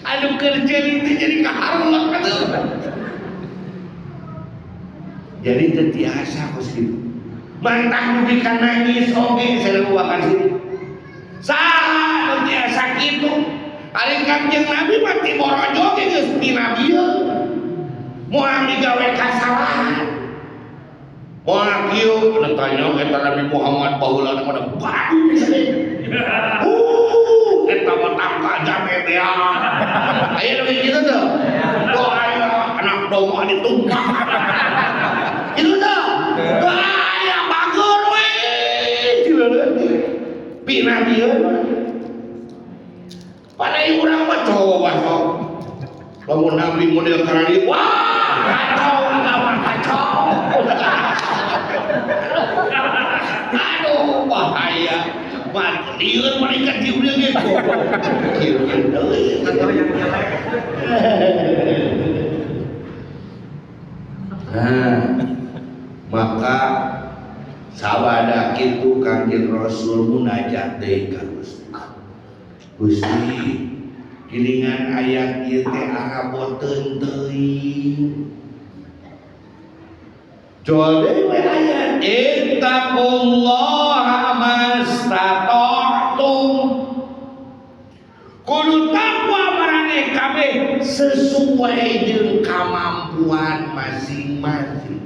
Aduh kerja itu jadi kaharulak atuh. Jadi teu tiasa kos kitu. Mantah dugi ka nangis oge sareng wakan situ. Saha nu tiasa kitu? Ari Kangjeng Nabi mah ti borojo ge geus dinabieu. Moal digawe kasalahan. Moal kieu tanya eta Nabi Muhammad baheula mah badu. Eta mah tangka jame beak. Aya nu kitu teu? Doa aya anak domba ditumpah. Kitu teu? Doa aya bager we. Cileuleun. Pinabieu. Pada urang mah coba sok. Lamun Nabi model kana dieu, wah kacau agama kacau. Aduh bahaya. Lieur malaikat Jibril ge goblok. Kieu deui. Nah, maka sabada kitu Kangjeng Rasul munajat deui ka Gusti. Gusti, gilingan ayat ieu teh araboteun teuing. Jual deui we ayat ittaqullaha mastata'tum. Kudu takwa maraneh kabeh sesuai jeung kamampuan masing-masing.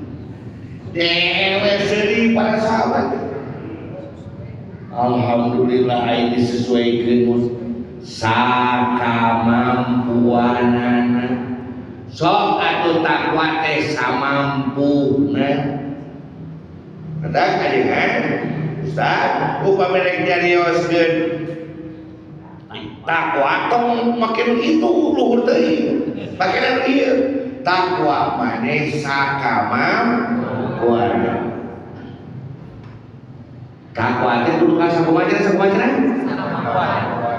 Dewe seuri para sahabat. Alhamdulillah ini disesuaikeun sakamampuanana. Sok atuh takwa teh samampuna. Kadang kajengan Ustaz upami rek nyarioskeun takwa tong make nu itu luhur teuing. Make nu ieu takwa maneh sakamampuanana. Takwa teh kudu ka sakumaha cenah, sakumaha cenah?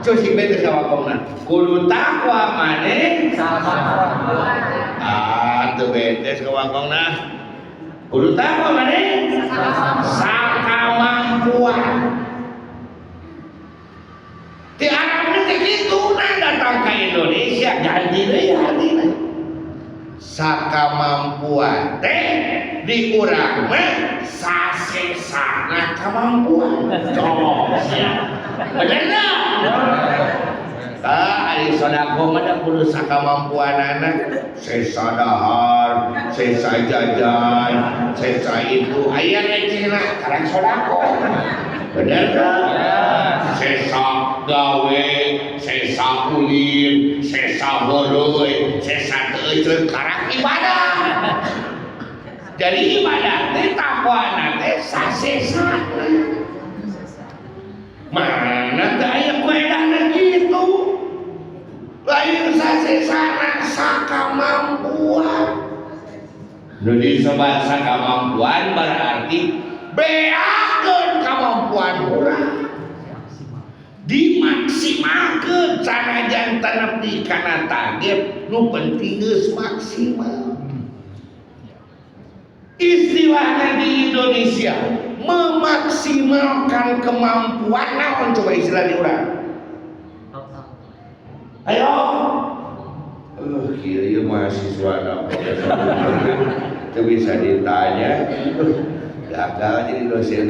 Cusik bete sawakongna. Kudu takwa maneh ah teu bete sawakongna. Kudu takwa maneh sakamampuan. Di Arab teh kitu nah datang ke Indonesia ganti deui hartina. Sakamampuan teh di urang mah sasesana kamampuan. Cok sia. Bener teu? Ah, ari sodako mah da kudu sakamampuanana. Sesa dahar, sesa jajan, sesa itu aya recehna karang sodako. Bener teu? Sesa gawe, sesa ulin, sesa horoy, sesa teu karang ibadah. Jadi ibadah teh takwana teh sasesana. Mana teh aya kaedahna kitu. Lain sasesana sakamampuan. Nu disebat sakamampuan berarti beakeun kamampuan urang. Dimaksimalkeun sanajan teu nepi kana target, nu penting geus maksimal. Istilahnya di Indonesia memaksimalkan kemampuan naon coba istilah di urang? Ayo. Kieu ieu mahasiswa na profesor. Itu bisa ditanya. Gagal jadi dosen.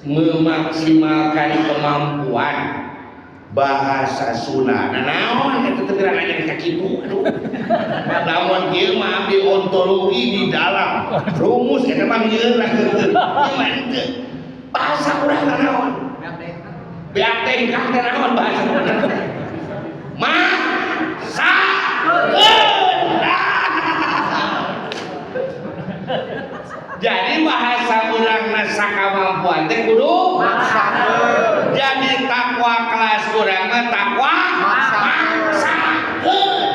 Memaksimalkan kemampuan bahasa Sunda. Nah, naon eta teh nanya ka kitu aduh. Lamun kieu mah abdi ontologi di dalam rumus eta mah nyieun lah heueuh. Ieu mah henteu. Bahasa urang naon? Beak tengkah teh naon bahasa urang? Maksakeun. Jadi bahasa urang na sakamampuan teh kudu maksakeun. Jadi takwa kelas urang mah takwa maksakeun.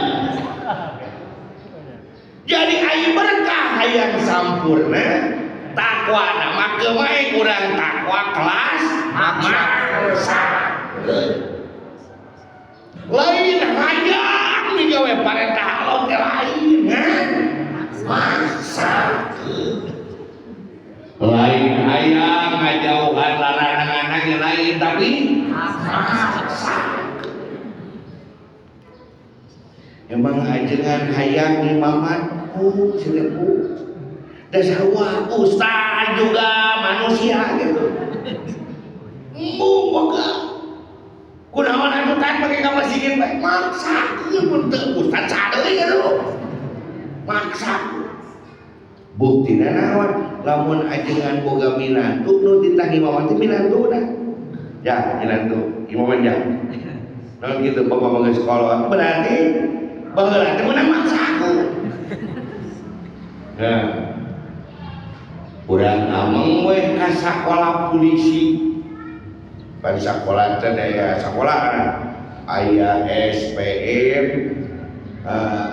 Jadi aya berkah hayang sampurna takwa na mah kumaha urang takwa kelas maksakeun. Lain hayang digawe parentah Allah teh lain kan? Maksakeun. Lain hayang ngajauhan larangan yang lain tapi maksakeun. Emang ajengan hayang imamat ku sedepu dasar wah ustaz juga manusia gitu. Embung boga. Kunaon atuh tan pake ka masjid bae maksakeun mun teu ustaz sadeui gitu. Maksakeun. Buktina naon? Lamun ajengan boga minantu nu titah imaman teh minantuna. Ya, minantu, imaman ya. Naon kitu bapak mah geus kolot. Berarti baheula teh meunang maksakeun. Nah, urang ameng we ka sakola polisi. Pan sakola teh daya sakola aya SPM,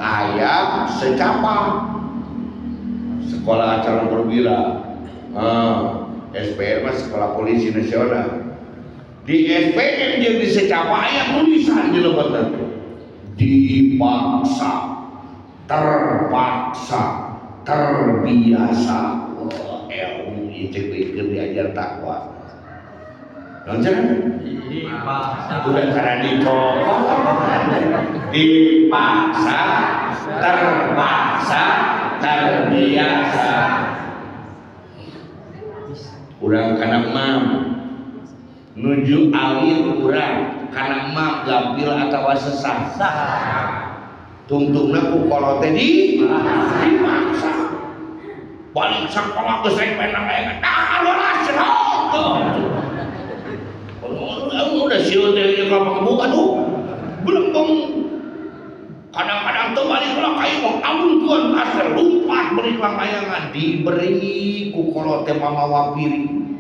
aya secapa. Sekolah calon perwira, SPM mah sekolah polisi nasional. Di SPM jeung di secapa aya tulisan di lebetan teh. Dipaksa, terpaksa, terbiasa. Wah, ilmu ieu cek keur diajar takwa. Naon cenah? Dipaksa. Udah karena dicokot. Dipaksa, terpaksa, terbiasa. Urang kana mam nuju alir urang kana mam gampil atawa sesah. Tungtungna ku kolot teh dipaksa. Balik sakola geus rek menang aya dah lolas cenah. Udah sieu teh ka kebuka tuh. Belembeng. Kadang-kadang tuh balik lah kayu mah amunkeun kasir lompat beri layangan diberi ku kolot teh mamawa piring.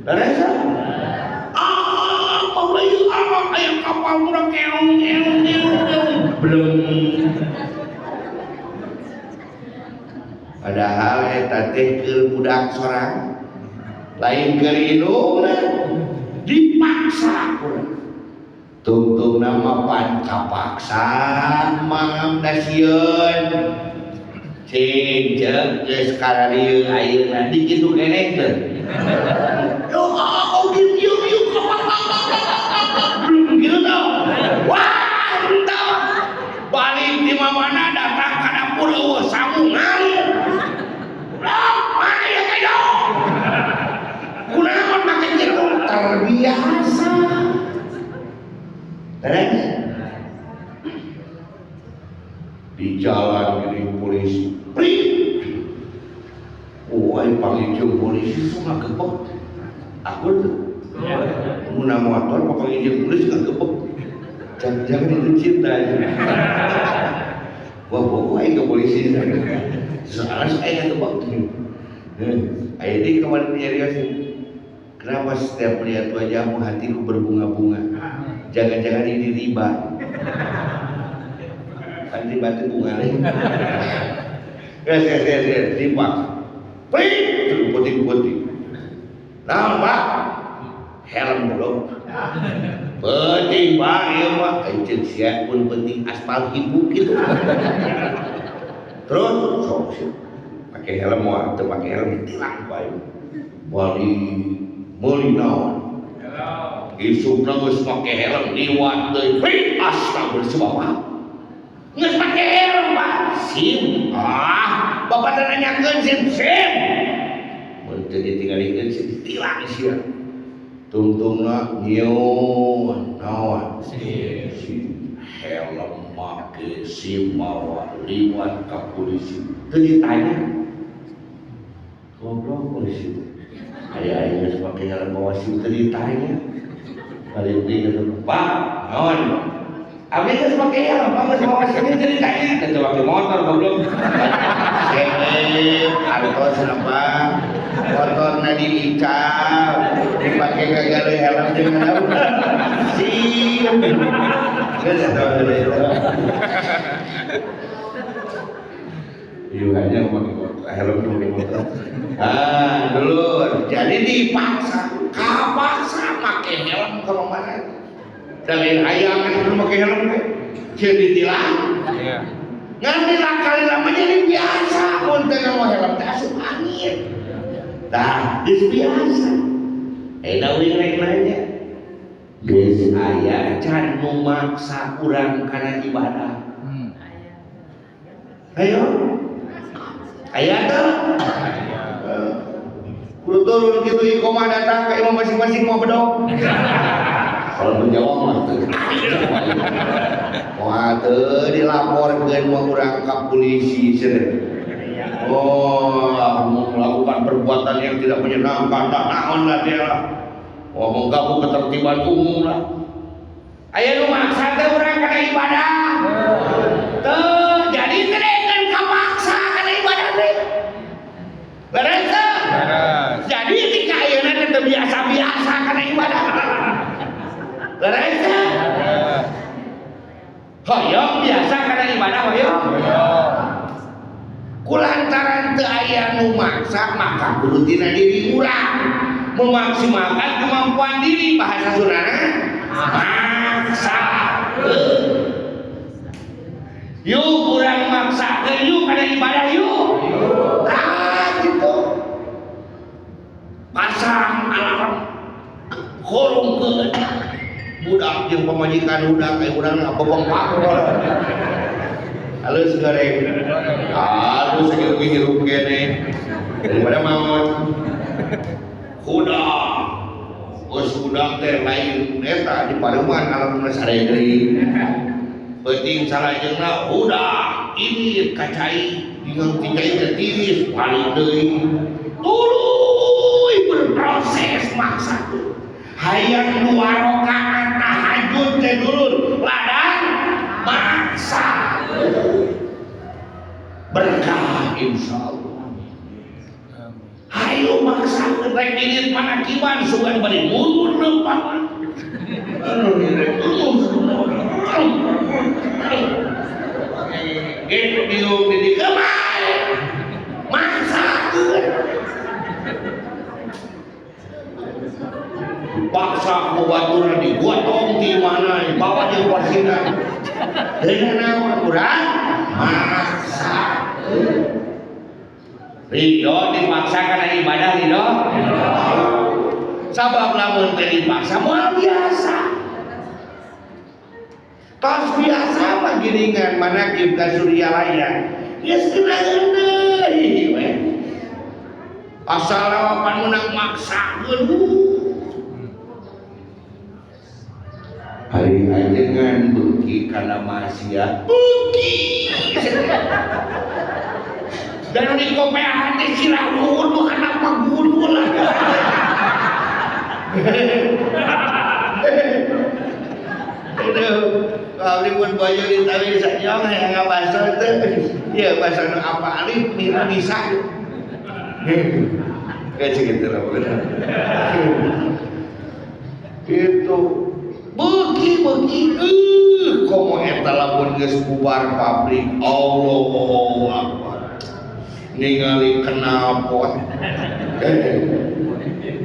Daresa? Ah, mau ieu ah aya kapal urang keong keong keong keong. Belum. Padahal eta teh keur budak sorang, lain keur indungna, dipaksa urang. Tungtung nama pan kapaksa mangam da sieun. Cing ceuk geus kararieu ayeuna dikitu keneh teh. Yo oh yuk yuk belum gitu tau. Wah, entah. Balik di mana datang ke dapur eueuh sangu ngamuk. Lah, mana ya kayo? Kunaon make kitu terbiasa. Terus di jalan gini polisi, prit. Oh, ai panggil polisi sok ngagebek. Aku tuh pengguna motor panggil polisi ngagebek. Jangan-jangan itu cinta ya. Wah, pokoknya ke polisi. Soalnya saya ngagebek. Ayo di kemarin nyarios. Kenapa setiap melihat wajahmu hatiku berbunga-bunga? Jangan-jangan ini riba. Kan riba itu bunga nih. Yes, yes, yes, yes. Riba. Prit, putih-putih. Nah, Pak. Helm belum. Penting, Pak, iya, Pak. Ceuk sia pun penting aspal hibu gitu. Terus sok sih. Pakai helm moal, teu pakai helm ditilang Pak. Bali meuli naon? Isukna geus make helm liwat deui. Prit, astagfirullah si bapak. Geus make helm, Pak. SIM. Ah, bapak teh nanyakeun SIM, SIM. Mun teu ditinggalikeun SIM ditilang sia. Tungtungna nyieun naon? SIM. Helm make SIM mawa liwat ka polisi. Teu ditanya. Goblok polisi teh. Aya aya geus make helm mawa SIM teu ditanya. Balik deui ka Pak, naon? Abdi geus make helm, Pak geus mawa SIM teu ditanya. Teu make motor goblok. Seleb, artos apa? Motorna diical, dipake kagale helm jeung naon? SIM. Geus eta heula eta. Ieu hanya make motor, helm make motor. Ah, dulu jadi dipaksa, kapaksa make helm ke mana? Dari ayam kan kudu make helm teh. Ceuk ditilang. Iya. Ngan kali lama jadi biasa mun teu nganggo helm teh asup angin. Tah, geus biasa. Eta we rek nanya. Geus aya can nu maksa urang kana ibadah. Ayo. Aya teu? Kudu turun gitu iqomah datang ke imam masing-masing mau bedog. Kalau menjawab mah teu. Wah, teu dilaporkeun mah urang ka polisi cenah. Oh, melakukan perbuatan yang tidak menyenangkan, tak naon lah dia lah. Wah, mengganggu ketertiban umum lah. Aya nu maksa teh urang kana ibadah. Teu, jadi teh kan kapaksa kana ibadah teh. Beres teu? Beres. Jadi tika ayeuna teh teu biasa-biasa kana ibadah. Beres teu? Beres. Hoyong biasa kana ibadah hoyong. Kulantaran teu aya nu maksa maka kudu tina diri urang memaksimalkan kemampuan diri, bahasa Sundana maksa. Yuk urang maksakeun yuk kana ibadah yuk. Tah gitu. Pasang alarm horongkeun budak jeung pamajikan budak aya urang bebengkak. Halus goreng. Halus sakitu hirup keneh. Daripada maot. Hudak. Geus hudak teh lain eta di pareuman alamna sare deui. Peuting salajengna hudak ini kacai bingung ticai teh tiris balik deui. Tuluy berproses maksa. Hayang dua rakaat tahajud teh dulur ladang maksa. Berkah insyaallah. Hayu maksa rek didit panakiban sugan bari mundur leumpang. Gitu diung di kemai. Teu naon urang maksa. Ridho dipaksa kana ibadah ridho. Sabab lamun teu dipaksa moal biasa. Tos biasa mah giringan manakib ka Suryalaya. Geus kena deui we. Asal lawan menang maksakeun. Hari ajengan beuki kana maksiat. Beuki. Dan di kopeahan teh sirah luhur nu anak mah gundul. Aduh, abdi mun bojo ditawi sajong hayang ngabaso teh. Ieu basa nu apa alif bisa. Kayak segitu lah pokoknya. Itu beuki komo eta lamun geus bubar pabrik. Allahu Akbar. Ningali knalpot.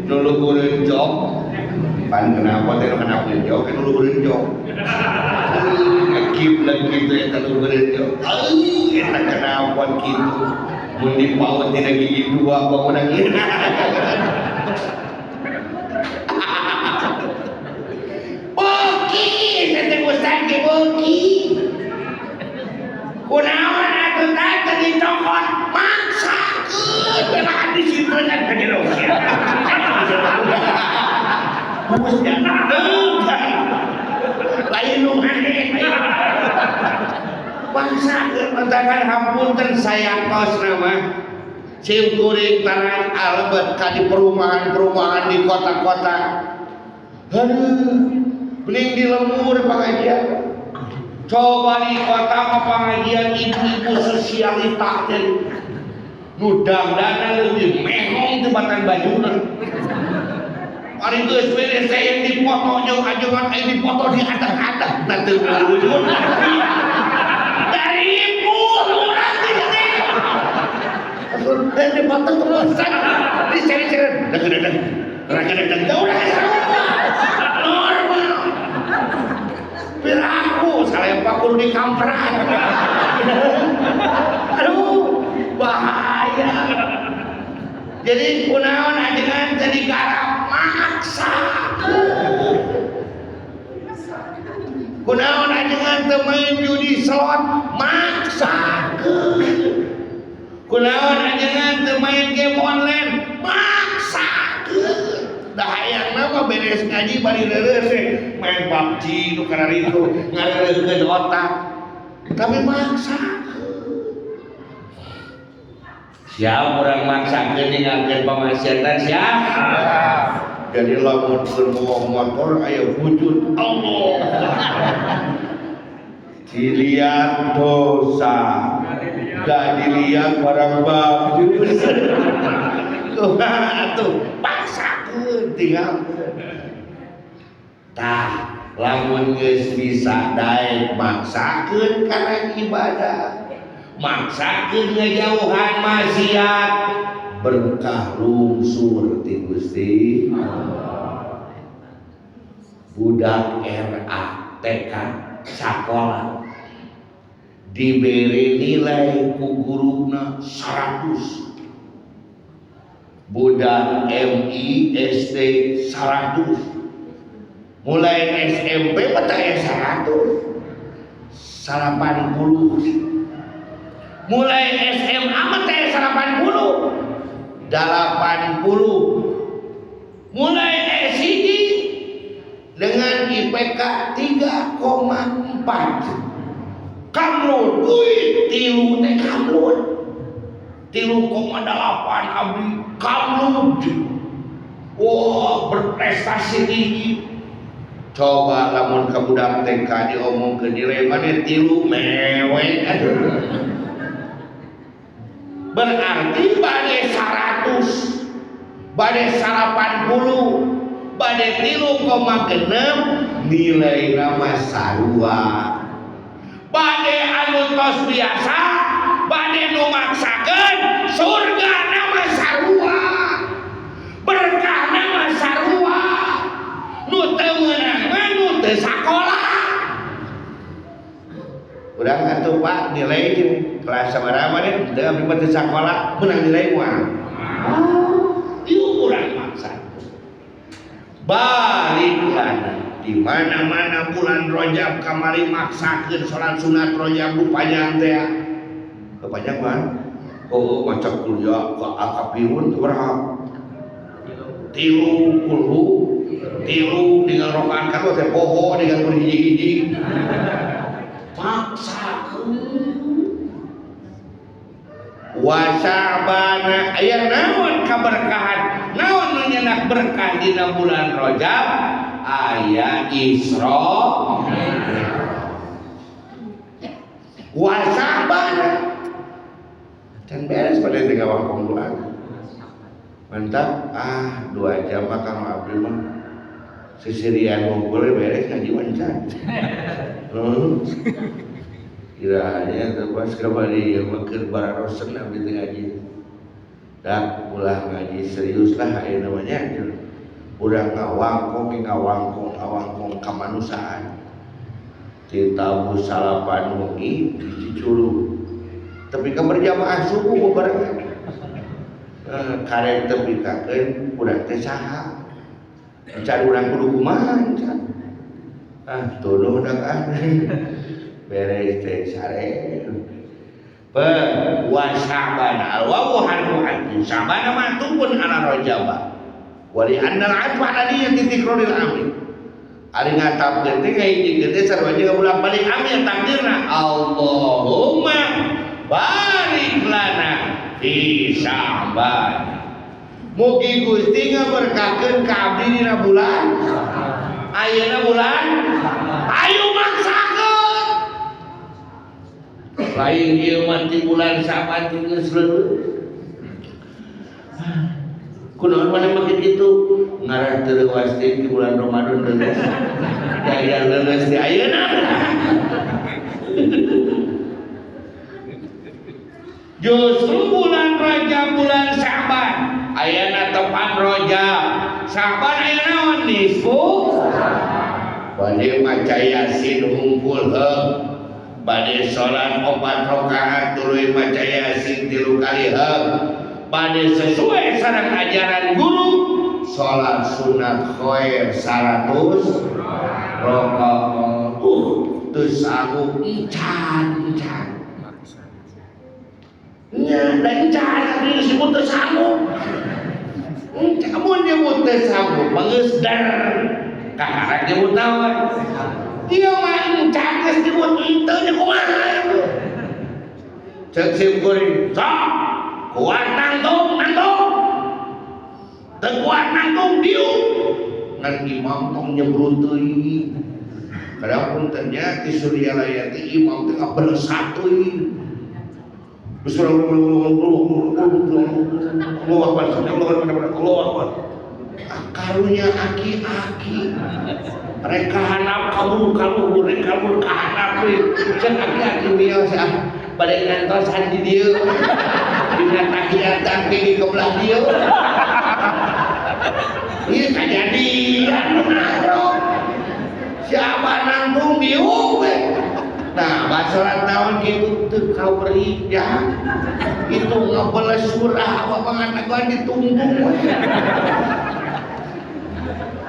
Nu luhureun jok. Pan knalpot teh nu jok, kan nu luhureun jok. Ngakiblat kitu eta luhureun jok. Eta knalpot kitu. Mun dipaut dina gigi dua bangunan ieu. Beuki teh Ustaz ge beuki. Kunaon atuh tah teu dicokot maksakeun belaan di situ kan ka jero sia. Bus ya. Lain nu aneh. Maksakeun mentakan hapunten saya tos nama. Sim kuring tanah alebet ka di perumahan-perumahan di kota-kota. Aduh, beling di lembur pengajian. Coba di kota mah pengajian ibu-ibu sosialita teh. Nu dangdana leuwih mehong tebatan bajuna. Ari geus beres teh yang dipoto jeung ajengan aya dipoto di atas-atas na teu wujud. Dari ibu urang teh teh. Dipoto terus disere-sere. Deg-deg. Deg-deg. Urang normal. Piraku salempak kudu dikamperan. Aduh, bahaya. Jadi kunaon ajengan teu digarap maksa. Kunaon ajengan teu main judi slot maksakeun. Kunaon ajengan teu main game online maksakeun. Dah hayangna mah beres ngaji bari reureus teh main PUBG nu kararitu ngareureuskeun otak. Tapi maksa. Siap urang maksakeun ninggalkeun pamaksiatan siap. Jadi lamun keur mawa motor aya wujud Allah. Dilihat dosa, gak dilihat barang bagus. Kumaha atuh paksakeun tinggalkeun. Tah lamun geus bisa daek maksakeun kana ibadah, maksakeun ngejauhan maksiat, berkah lungsur ti Gusti Allah. Budak RA TK sakola diberi nilai ku guruna 100. Budak MI SD 100. Mulai SMP mah teh 100. 80. Mulai SMA mah teh 80. 80. Mulai S1 dengan IPK 3,4. Kamlun, wih, tilu teh kamlun. 3,8 abdi kamlun. Wah, berprestasi tinggi. Coba lamun ka budak TK diomongkeun nilai mana 3 mewek. Berarti bade 100, bade 80, bade 3,6 nilai nama sarua. Bade anu tos biasa, bade nu maksakeun surga nama sarua. Berkah nama sarua. Nu teu meunang mah nu teu sakola. Urang atuh Pak nilai kelas sabaraha maneh teu abdi mah teu sakola meunang nilai moal. Ieu urang maksa. Balik lana di mana-mana bulan Rajab kamari maksakeun salat sunat Rajab nu panjang teh. Kepanjang mah. Oh, maca kuliah ka akapirun sabaraha? 3 kulhu, 3 dengan rokaan kadua teh poho dengan hiji-hiji. Maksakeun. Wa Sya'bana aya naon kaberkahan? Naon nu nyenak berkah dina bulan Rajab? Aya Isra. Wa Sya'bana can beres pada teh ngawangkong doa. Mantap, 2 jam mah kang abdi mah sisirian ngumpul beres ngaji mah can. Kiranya teh pas kamari ieu mah keur bararosen abdi teh ngaji. Dah ulah ngaji serius lah ayeuna mah nya. Urang ngawangkong ngawangkong ngawangkong kamanusiaan. Ti tabuh salapan wengi di Cicurug. Tapi ka berjamaah subuh bebarengan. Karek tepi kakeun urang teh saha? Can urang kudu kumaha can? Tunuh dak ah. Beres teh sare. Pe wa Sya'ban al wawu harfu atfin. Sya'ban ma'tufun ala Rajab. Wa li anna al atfa ala niyyati tikraril amri. Ari ngatapkeun teh ngahijikeun teh sarua jeung bolak-balik amil takdirna. Allahumma barik lana fi Sya'ban. Mugi Gusti ngaberkahkeun ka abdi dina bulan ayeuna bulan ayo maksakeun. Lain ieu mah ti bulan Sya'ban teh geus leuleus. Kunaon maneh make kitu? Ngarah teu leuwas teh di bulan Ramadan leuleus. Daya leuleus di ayeuna. Justru bulan Rajab bulan Sya'ban ayeuna tepan Rajab. Sya'ban aya naon nisfu? Bade maca Yasin hungkul heug. Bade salat 4 rakaat tuluy maca Yasin 3 kali heug. Bade sesuai sareng ajaran guru salat sunat khair 100 rakaat. Teu sanggup encan encan. Nya da encan atuh disebut teu sanggup. Encan mun nyebut teu sanggup mah geus dar. Kakarek nyebut naon? Ieu mah encan geus nyebut henteu nya kumaha. Ceuk sim kuring, sok kuat nangtung nangtung. Teu kuat nangtung diuk. Ngan imam tong nyebrut teuing. Kadang pun teh nya ti Suryalaya teh imam teh ngabelesat teuing. Allahu Akbar. Karunya aki-aki. Mereka hanap kabur kabur, mereka kabur kahanap. Cek aki-aki mios ah, bade ngantosan di dieu. Dina tahiyat aki di kebelah dieu. Ieu kajadian nu siapa nanggung diuk we. Nah, basolat naon kitu teu kaberik ya. Itu ngabeles surah apa pangatakan ditungtung we.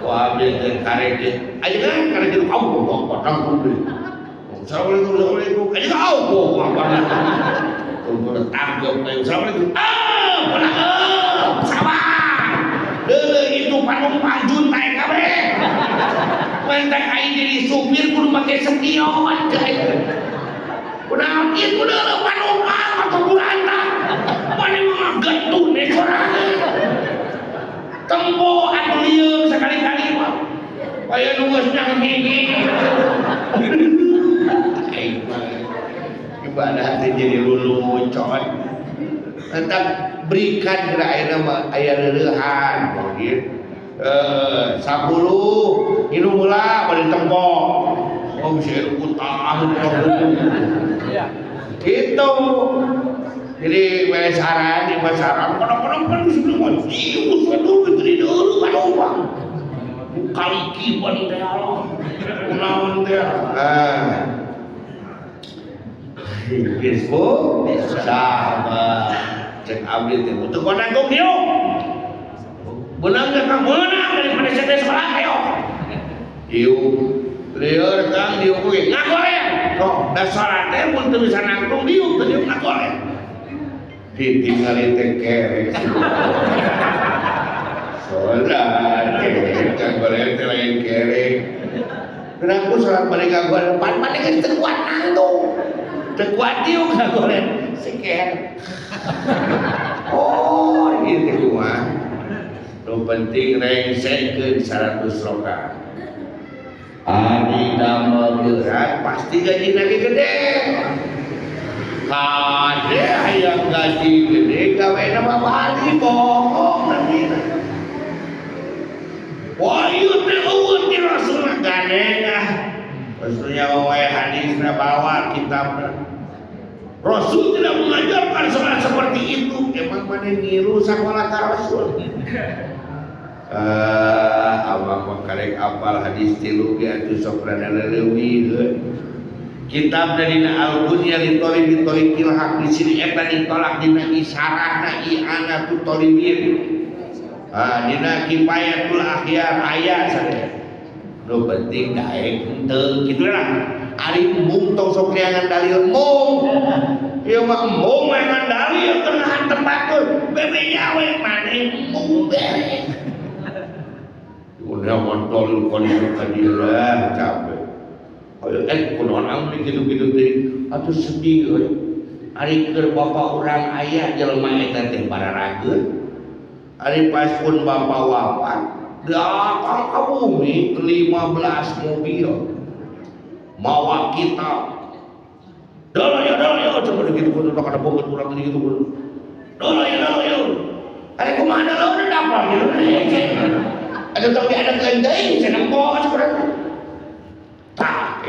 Wah, abdi teh karek teh. Ayeuna karek kitu Allah Akbar nangtung deui. Assalamualaikum assalamualaikum. Ayeuna Allah Akbar. Tunggu tangkep we. Assalamualaikum. Ah, pulang. Sabar. Deuleu itu panumpang juntai kabeh. Mentek aing jadi supir kudu make spion cai. Kunaon ieu kudu panumpang atau kuranta. Mane mah getun we sorangan. Tempo atuh lieu sakali-kali mah. Aya nu geus nyang hiji. Aing mah ibadah teh jadi lulucon. Tentang berikan geura ayeuna mah aya reureuhan gitu. 10 minum heula bari tempo. Oh bisa utang gitu. Jadi we saran di pasaran kadang-kadang kan sebelum ieu dulu di dulu panumpang. Kaliki pan teh Allah. Kunaon teh? Ah. Nisfu Sya'ban. Cek abdi teh teu kuat nanggung diuk. Beunang teh, Kang, meunang daripada saya sholat, ayo. Diuk. Lieur, Kang, diuk ge ngagoreng. Kok da salat teh mun teu bisa nangtung diuk, teu diuk ngagoreng. Ditinggali teh kerek. Sholat kerek, ngagoreng teh lain kerek. Kenapa sholat balik ngagoreng? Pan mana geus teu kuat nangtung. Teu kuat diuk ngagoreng. Si kerek. Oh, gitu mah. Nu penting rengsekeun 100 rakaat. Ari damel berat pasti gaji lagi gede. Kade hayang gaji gede gawe nama bali bohong namina. Wah, ieu teh eueuh ti Rasulullah gandeng ah. Rasulnya wae hadisna bawa kitabna. Rasul tidak mengajarkan sholat seperti itu. Emang mana niru sakola ka Rasul? Abang mah karek apal hadis tilu ge atuh sok rada leuwih heuh. Kitab dina Al-Bunya li Thalibi Thariqil Haq di sini eta ditolak dina isyarahna I'anatut Thalibin. Ah, dina Kifayatul Akhyar aya sadaya. Nu penting daek henteu kitu lah. Ari embung tong sok neangan dalil embung. Ieu mah embung neangan dalil keur ngahantem batur. Bebeja we maneh embung bere. Udah montol kali ka dieu lah capek. Ayo kunaon amri kitu-kitu teh atuh sedih euy. Ari keur bapa urang aya jelema eta teh bararageun. Ari pas pun bapa wafat, datang ke bumi 15 mobil mawa kitab. Dolo ya, dolo ya, coba gitu kudu kana beungeut urang teh gitu kudu. Dolo ya, dolo ya. Ari kumaha dolo udah dapal gitu. Ada tong diadakeun deui cenah bos urang. Tah,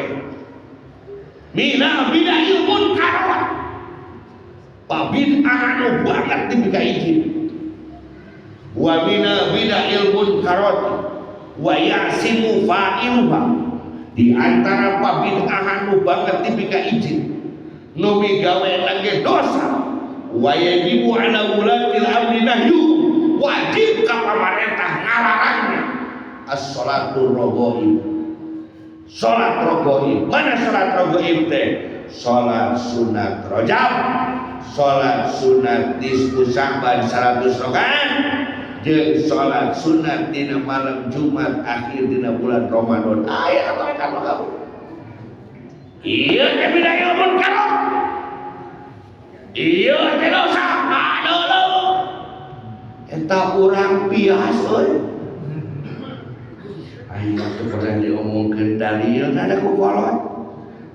Mina bid'ahil munkarat. Bid'ah anu banget dipika izin. Wa mina bid'ahil munkarat wa ya'simu fa'iluha. Di antara bid'ah anu banget dipika izin. Nu migawe lagi dosa. Wa yajibu ala ulatil amri nahyu. Wajib ka pamarentah ngalarangna. As-salatu raghaib. Salat raghaib. Mana salat raghaib teh? Salat sunat Rajab, salat sunat nisfu Sya'ban 100 rakaat, jeung salat sunat dina malam Jumat akhir dina bulan Ramadan. Aya atuh kan kamu. Ieu teh bid'ah munkar. Ieu teh dosa. Aduh. Eta urang bias euy. Aing waktu pernah diomongkeun dalil ada ku kolot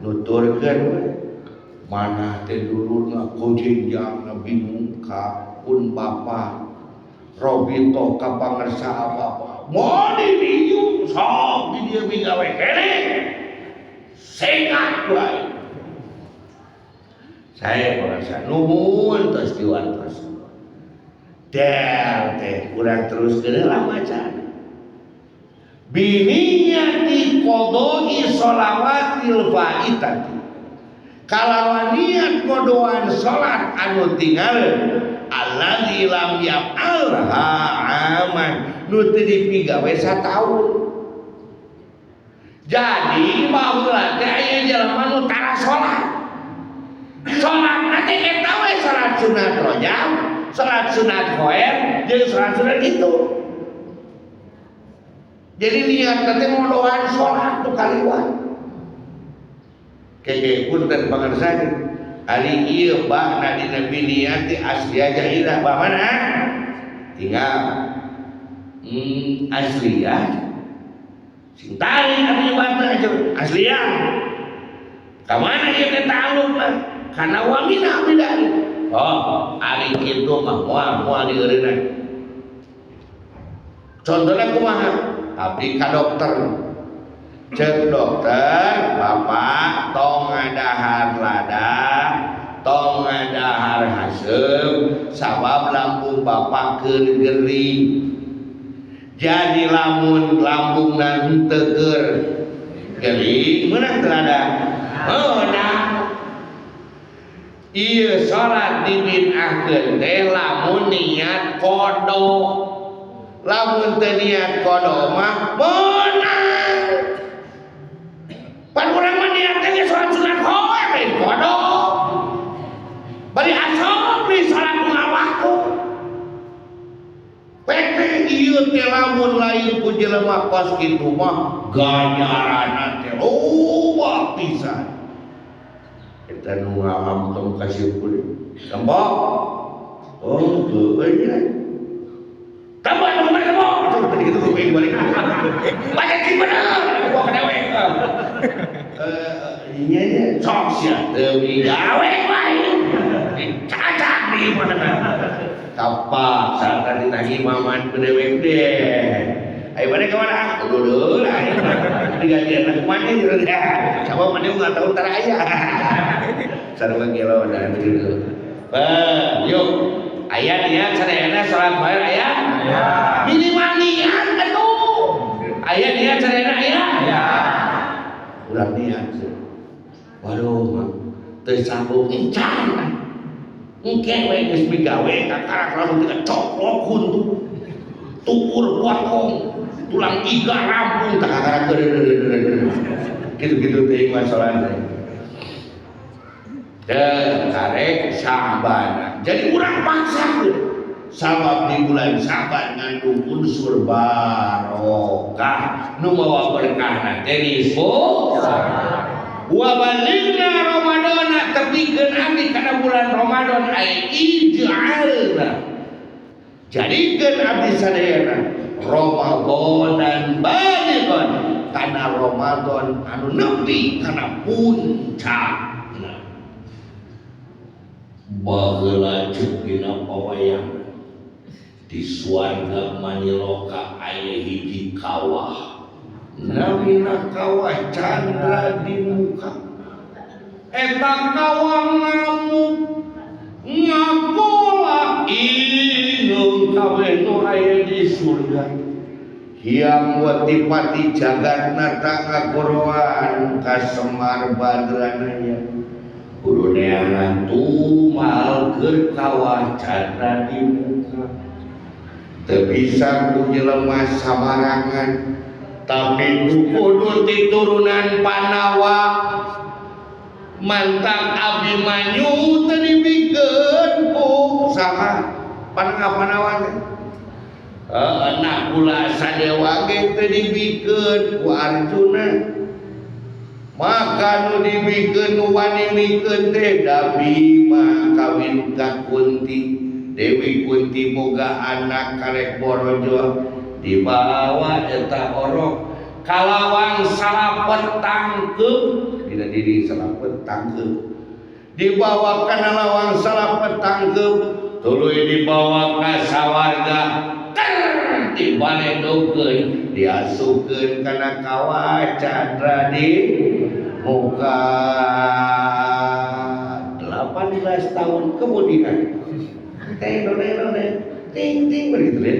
nuturkeun we. Mana teh dulurna kojenjangna bingung ka pun bapa Robito ka pangersa apa-apa. Mau diriu sok di dieu migawe keneh. Sengat wae. Saya merasa nuhun tos diwartos. Del teh urang terus lah macan. Biniyati qodoi sholawatil faitati. Kalawan niat kodoan salat anu tinggal alladzi lam yaf'alha aman nu teu dipigawe sataun. Jadi baheula teh aya jelema nu tara salat. Salat teh eta we salat sunat Rajab, salat sunat Khoer, jeung salat sunat itu. Jadi niat teh ngodoan salat tuh kaliwat. Keke punten pangersa ari ieu ba'na dina biniyati asliyah jaidah ba mana? Tinggal asliyah sing tarik atuh nyebatna asliyah. Ka mana ieu teh ta'alluqna? Kana wa mina bid'ah. Oh, ari kitu mah moal moal dieureunna. Contohna kumaha? Abdi ka dokter. Cek dokter, bapak tong ngadahar lada, tong ngadahar haseum, sabab lambung bapak keur gering. Jadi lamun lambungna henteu keur gering, meunang teu lada? Meunang. Ieu salat dibid'ahkeun teh lamun niat qadha. Lamun teu niat qadha mah meunang. Pan urang mah niat teh salat sunat hoek lain qadha. Bari asal di salat unggal waktu. Pete ieu teh lamun lain ku jelema kos kitu mah ganjaranna teh loba pisan. Eta nu ngalam tong kasih kulit. Tembok. Oh, heueuh nya. Tambah nu balik tembok. Tuh tadi kitu gue balik. Banyak sih bener. Gua ka dewek. Eh, nya nya sok sia teu gawe wae. Cacak di mana. Kapaksa tadi tadi maman ku dewek deh. Ayo mana ke mana? Kudu deui lah. Digantian aku mana gitu. Sama mana nggak tahu ntar aya. Sarua gelo dan gitu. Bah, yuk. Aya niat sadayana salat wae aya? Aya. Minimal niat atuh. Aya niat sadayana aya? Aya. Urang niat. Waduh, mah teu sanggup encan. Engke we geus migawe kakarak lamun teu coplok huntu. Tukur potong, tulang iga rampung tak kakarak gitu-gitu teh masalah teh. Dan karek Sya'ban. Jadi urang paksakeun. Sabab di bulan Sya'ban ngandung unsur barokah nu mawa berkah teh nisfu. Wa balighna Ramadana, tepikeun abdi kana bulan Ramadan ay ij'alna. Jadikeun abdi sadayana Ramadanan balighan kana Ramadan anu nepi kana puncakna. Baheula ceuk dina pawayang di suarga Maniloka aya hiji kawah. Namina kawah Candra di muka. Eta kawah ngamuk ngakolak inung kabeh nu aya di surga. Hyang Watipati Jagatnata ngagoroan ka Semar Badranaya. Kudu neangan tumal keur kawah Candra di muka. Teu bisa ku jelema sabarangan, tapi ku kudu titurunan Pandawa. Mantak Abimanyu teu dibikeun ku saha Pandawa teh. Heeh, Nakula Sadewa ge teu dibikeun ku Arjuna. Maka nu dibikeun nu wani mikeun teh da Bima kawin ka Kunti. Dewi Kunti boga anak karek borojo dibawa eta orok kalawang salapet tangkeup dina diri salapet tangkeup dibawa kana lawang salapet tangkeup tuluy dibawa ka sawarga ter dibaledogkeun diasupkeun kana kawah Candra di muka. 18 tahun kemudian teng dong dong ting ting begitu ya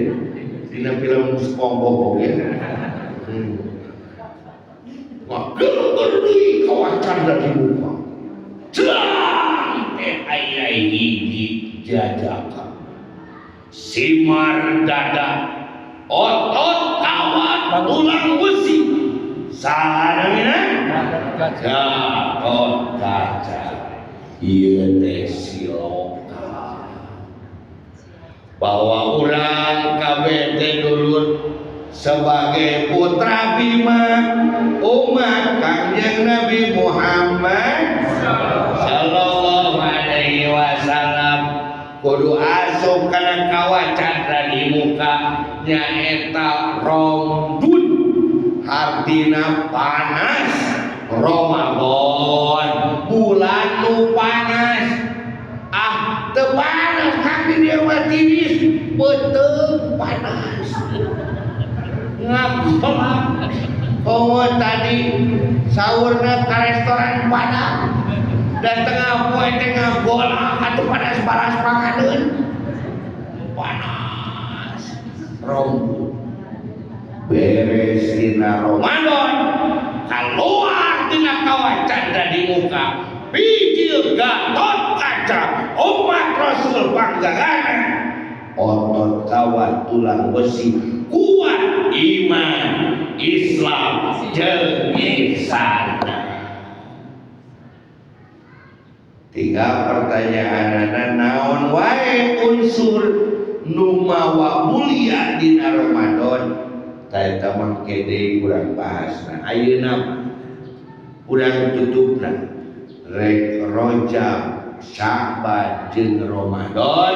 dina film SpongeBob ya. Wah, gelugur deui kawah Candra di muka. Jlang teh aya hiji jajaka. Simar dada, otot kawat, tulang besi. Saha namina? Gatot Kaca. Ieu teh siloka. Bahwa urang kabeh teh dulur sebagai putra Bima umat Kangjeng Nabi Muhammad sallallahu alaihi wasallam kudu asup kana kawah Candra di muka nyaeta Romdun hartina panas Ramadan bulan nu panas. Ah teu panas kami dia mah tiris beuteung panas ngakolak komo tadi sahurna ka restoran Padang dan tengah poe teh ngagolak atuh panas baras pangadeun panas Romdun beres dina Ramadan keluar tina kawah Candra di muka bijil Gatot Kaca. Rajab umat Rasul panggagana otot kawat tulang besi kuat iman Islam jeung ihsan. Tiga pertanyaanana naon wae unsur nu mawa mulia dina Ramadan ta eta mah kede urang bahasna ayeuna mah urang tutupna rek Rajab Sya'ban jeung Ramadan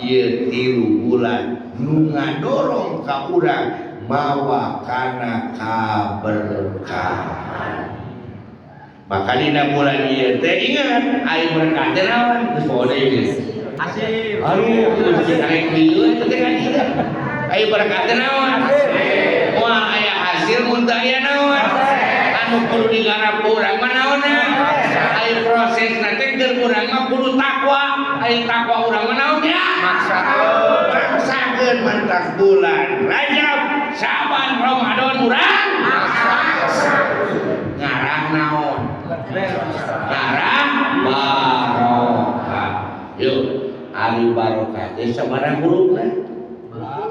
ieu 3 bulan nu ngadorong ka urang mawa kana kaberkahan. Maka dina bulan ieu teh ingat ari berkah teh naon geus poho deui geus. Hasil. Aduh, geus arek ieu teh kan ieu. Ari berkah teh naon? Moal aya hasil mun teu aya naon? Anu kudu digarap urang mah naonna? Ari prosesna teh keur urang mah kudu takwa. Ari takwa urang mah naon ya? Maksakeun. Maksakeun mantak bulan Rajab, Syaban, Ramadan urang ngarah naon? Ngarah barokah. Yuk, ari barokah teh sabaraha hurufna?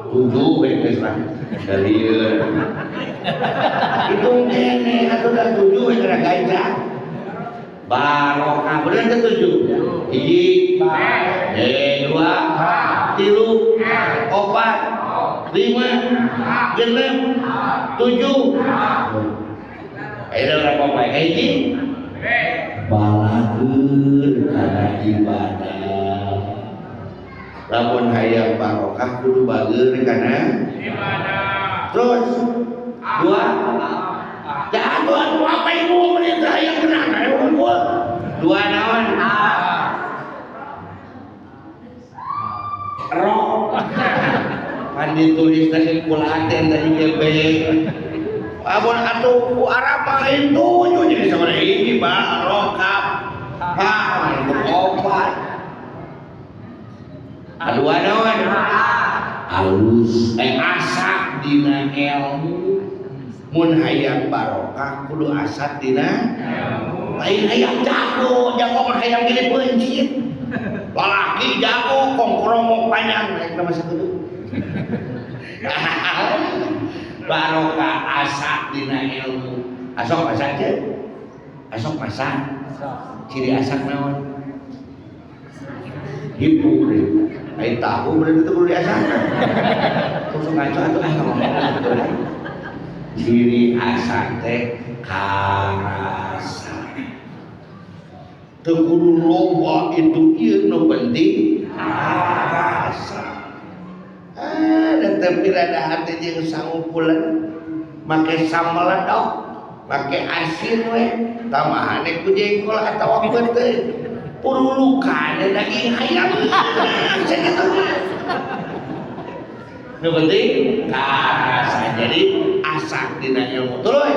7 we geus lah. Dari hitung kene atuh da 7 we kana gajah. Barokah bener teh 7. 1, 2, 3, 4, 5, 6, 7. Ayeuna urang papae ka hiji. Balageun kana ibadah. Lamun hayang barokah kudu bageun kana ibadah. Terus 2. Jatuh atuh apa ibu mun teh hayang kena aya unggul. 2 naon? Ro. Pan ditulis teh kula teh tadi ge B. Amun atuh ku Arab mah lain 7 jadi sabaraha hiji barokah. Ha, opat. Kadua naon? Alus asak dina ilmu. Mun hayang barokah kudu asak dina ilmu. Lain hayang jago, jago mah hayang gede peuncit. Lalaki jago kongkromok panjang naik nama sakudu. Barokah asak dina ilmu. Asok masak teh? Asok masak. Ciri asak naon? Hipu deui. Ai tahu berarti itu kudu diasakan. Terus ngaco atuh ah ngomong. Ciri asak teh karasa. Teu kudu loba itu ieu nu penting karasa. Ah, dan tapi rada hati jeung sangupulan make sambal dok, make asin we, tambahane ku jengkol atawa peuteuy. Purulukan daging ayam sakitu. Nu penting karasa. Jadi asak dina ilmu tuluy.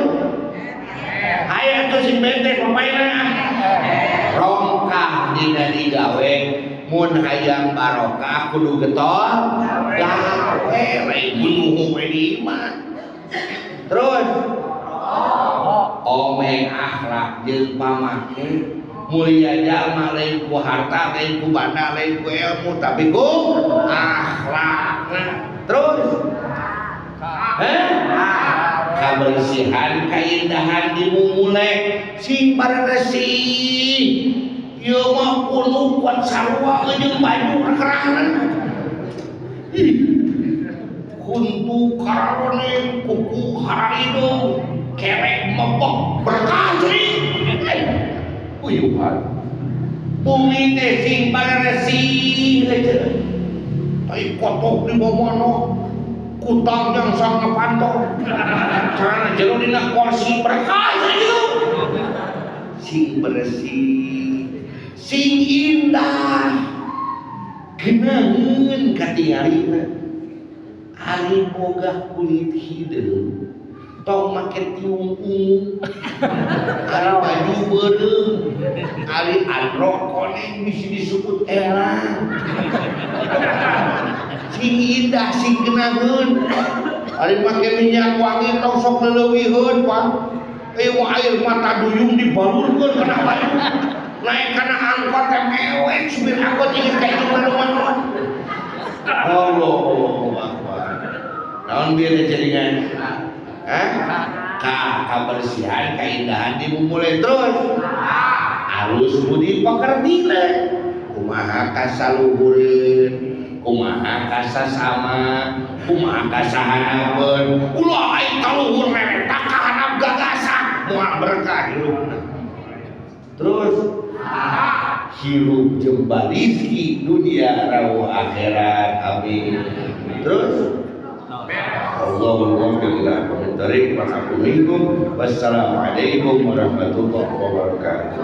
Hayu atuh sing bente pemainna. Rongkah dina digawe mun hayang barokah kudu getol gawe lain bunuh we di imah. Terus omeng akhlak jeung pamake mulia jalma lain ku harta lain ku banda lain ku ilmu tapi ku akhlakna. Terus kabersihan kaindahan dimumule sing baresih ieu mah puluh kuat sarua jeung baju rekerangan. Ih, kuntu karone kuku hararido kerek mepok berkah ceuring. Uyuhan bumi teh sing baresih tai kotok di bawah kutang yang sangat pantau karena jero dina kursi berkah gitu sing bersih sing indah genaheun katingalina ari boga kulit hideung tong make tiung ungu ari baju beureum ari androk koneng bisi disebut erang sing indah sing genaheun ari make minyak wangi tong sok leuwihkeun Pak. Air mata duyung dibalurkeun kana baju. Naik kana angkot teh mewek, supir angkot ingin ka ieu malu-malu. Allahu Akbar. Naon bieu teh jaringan? Hah? Ka kabersihan, keindahan dimulai terus. Alus budi pekertina. Kumaha kasaluhureun, kumaha kasasama, kumaha kasahanapeun. Ulah aing kaluhur memeh ka handap gagasan, moal berkah hirupna. Terus hirup jembar rizki dunia rawuh akhirat, amin. Terus Allahul muwaffiq ila aqwamit thariq. Wassalamualaikum warahmatullahi wabarakatuh.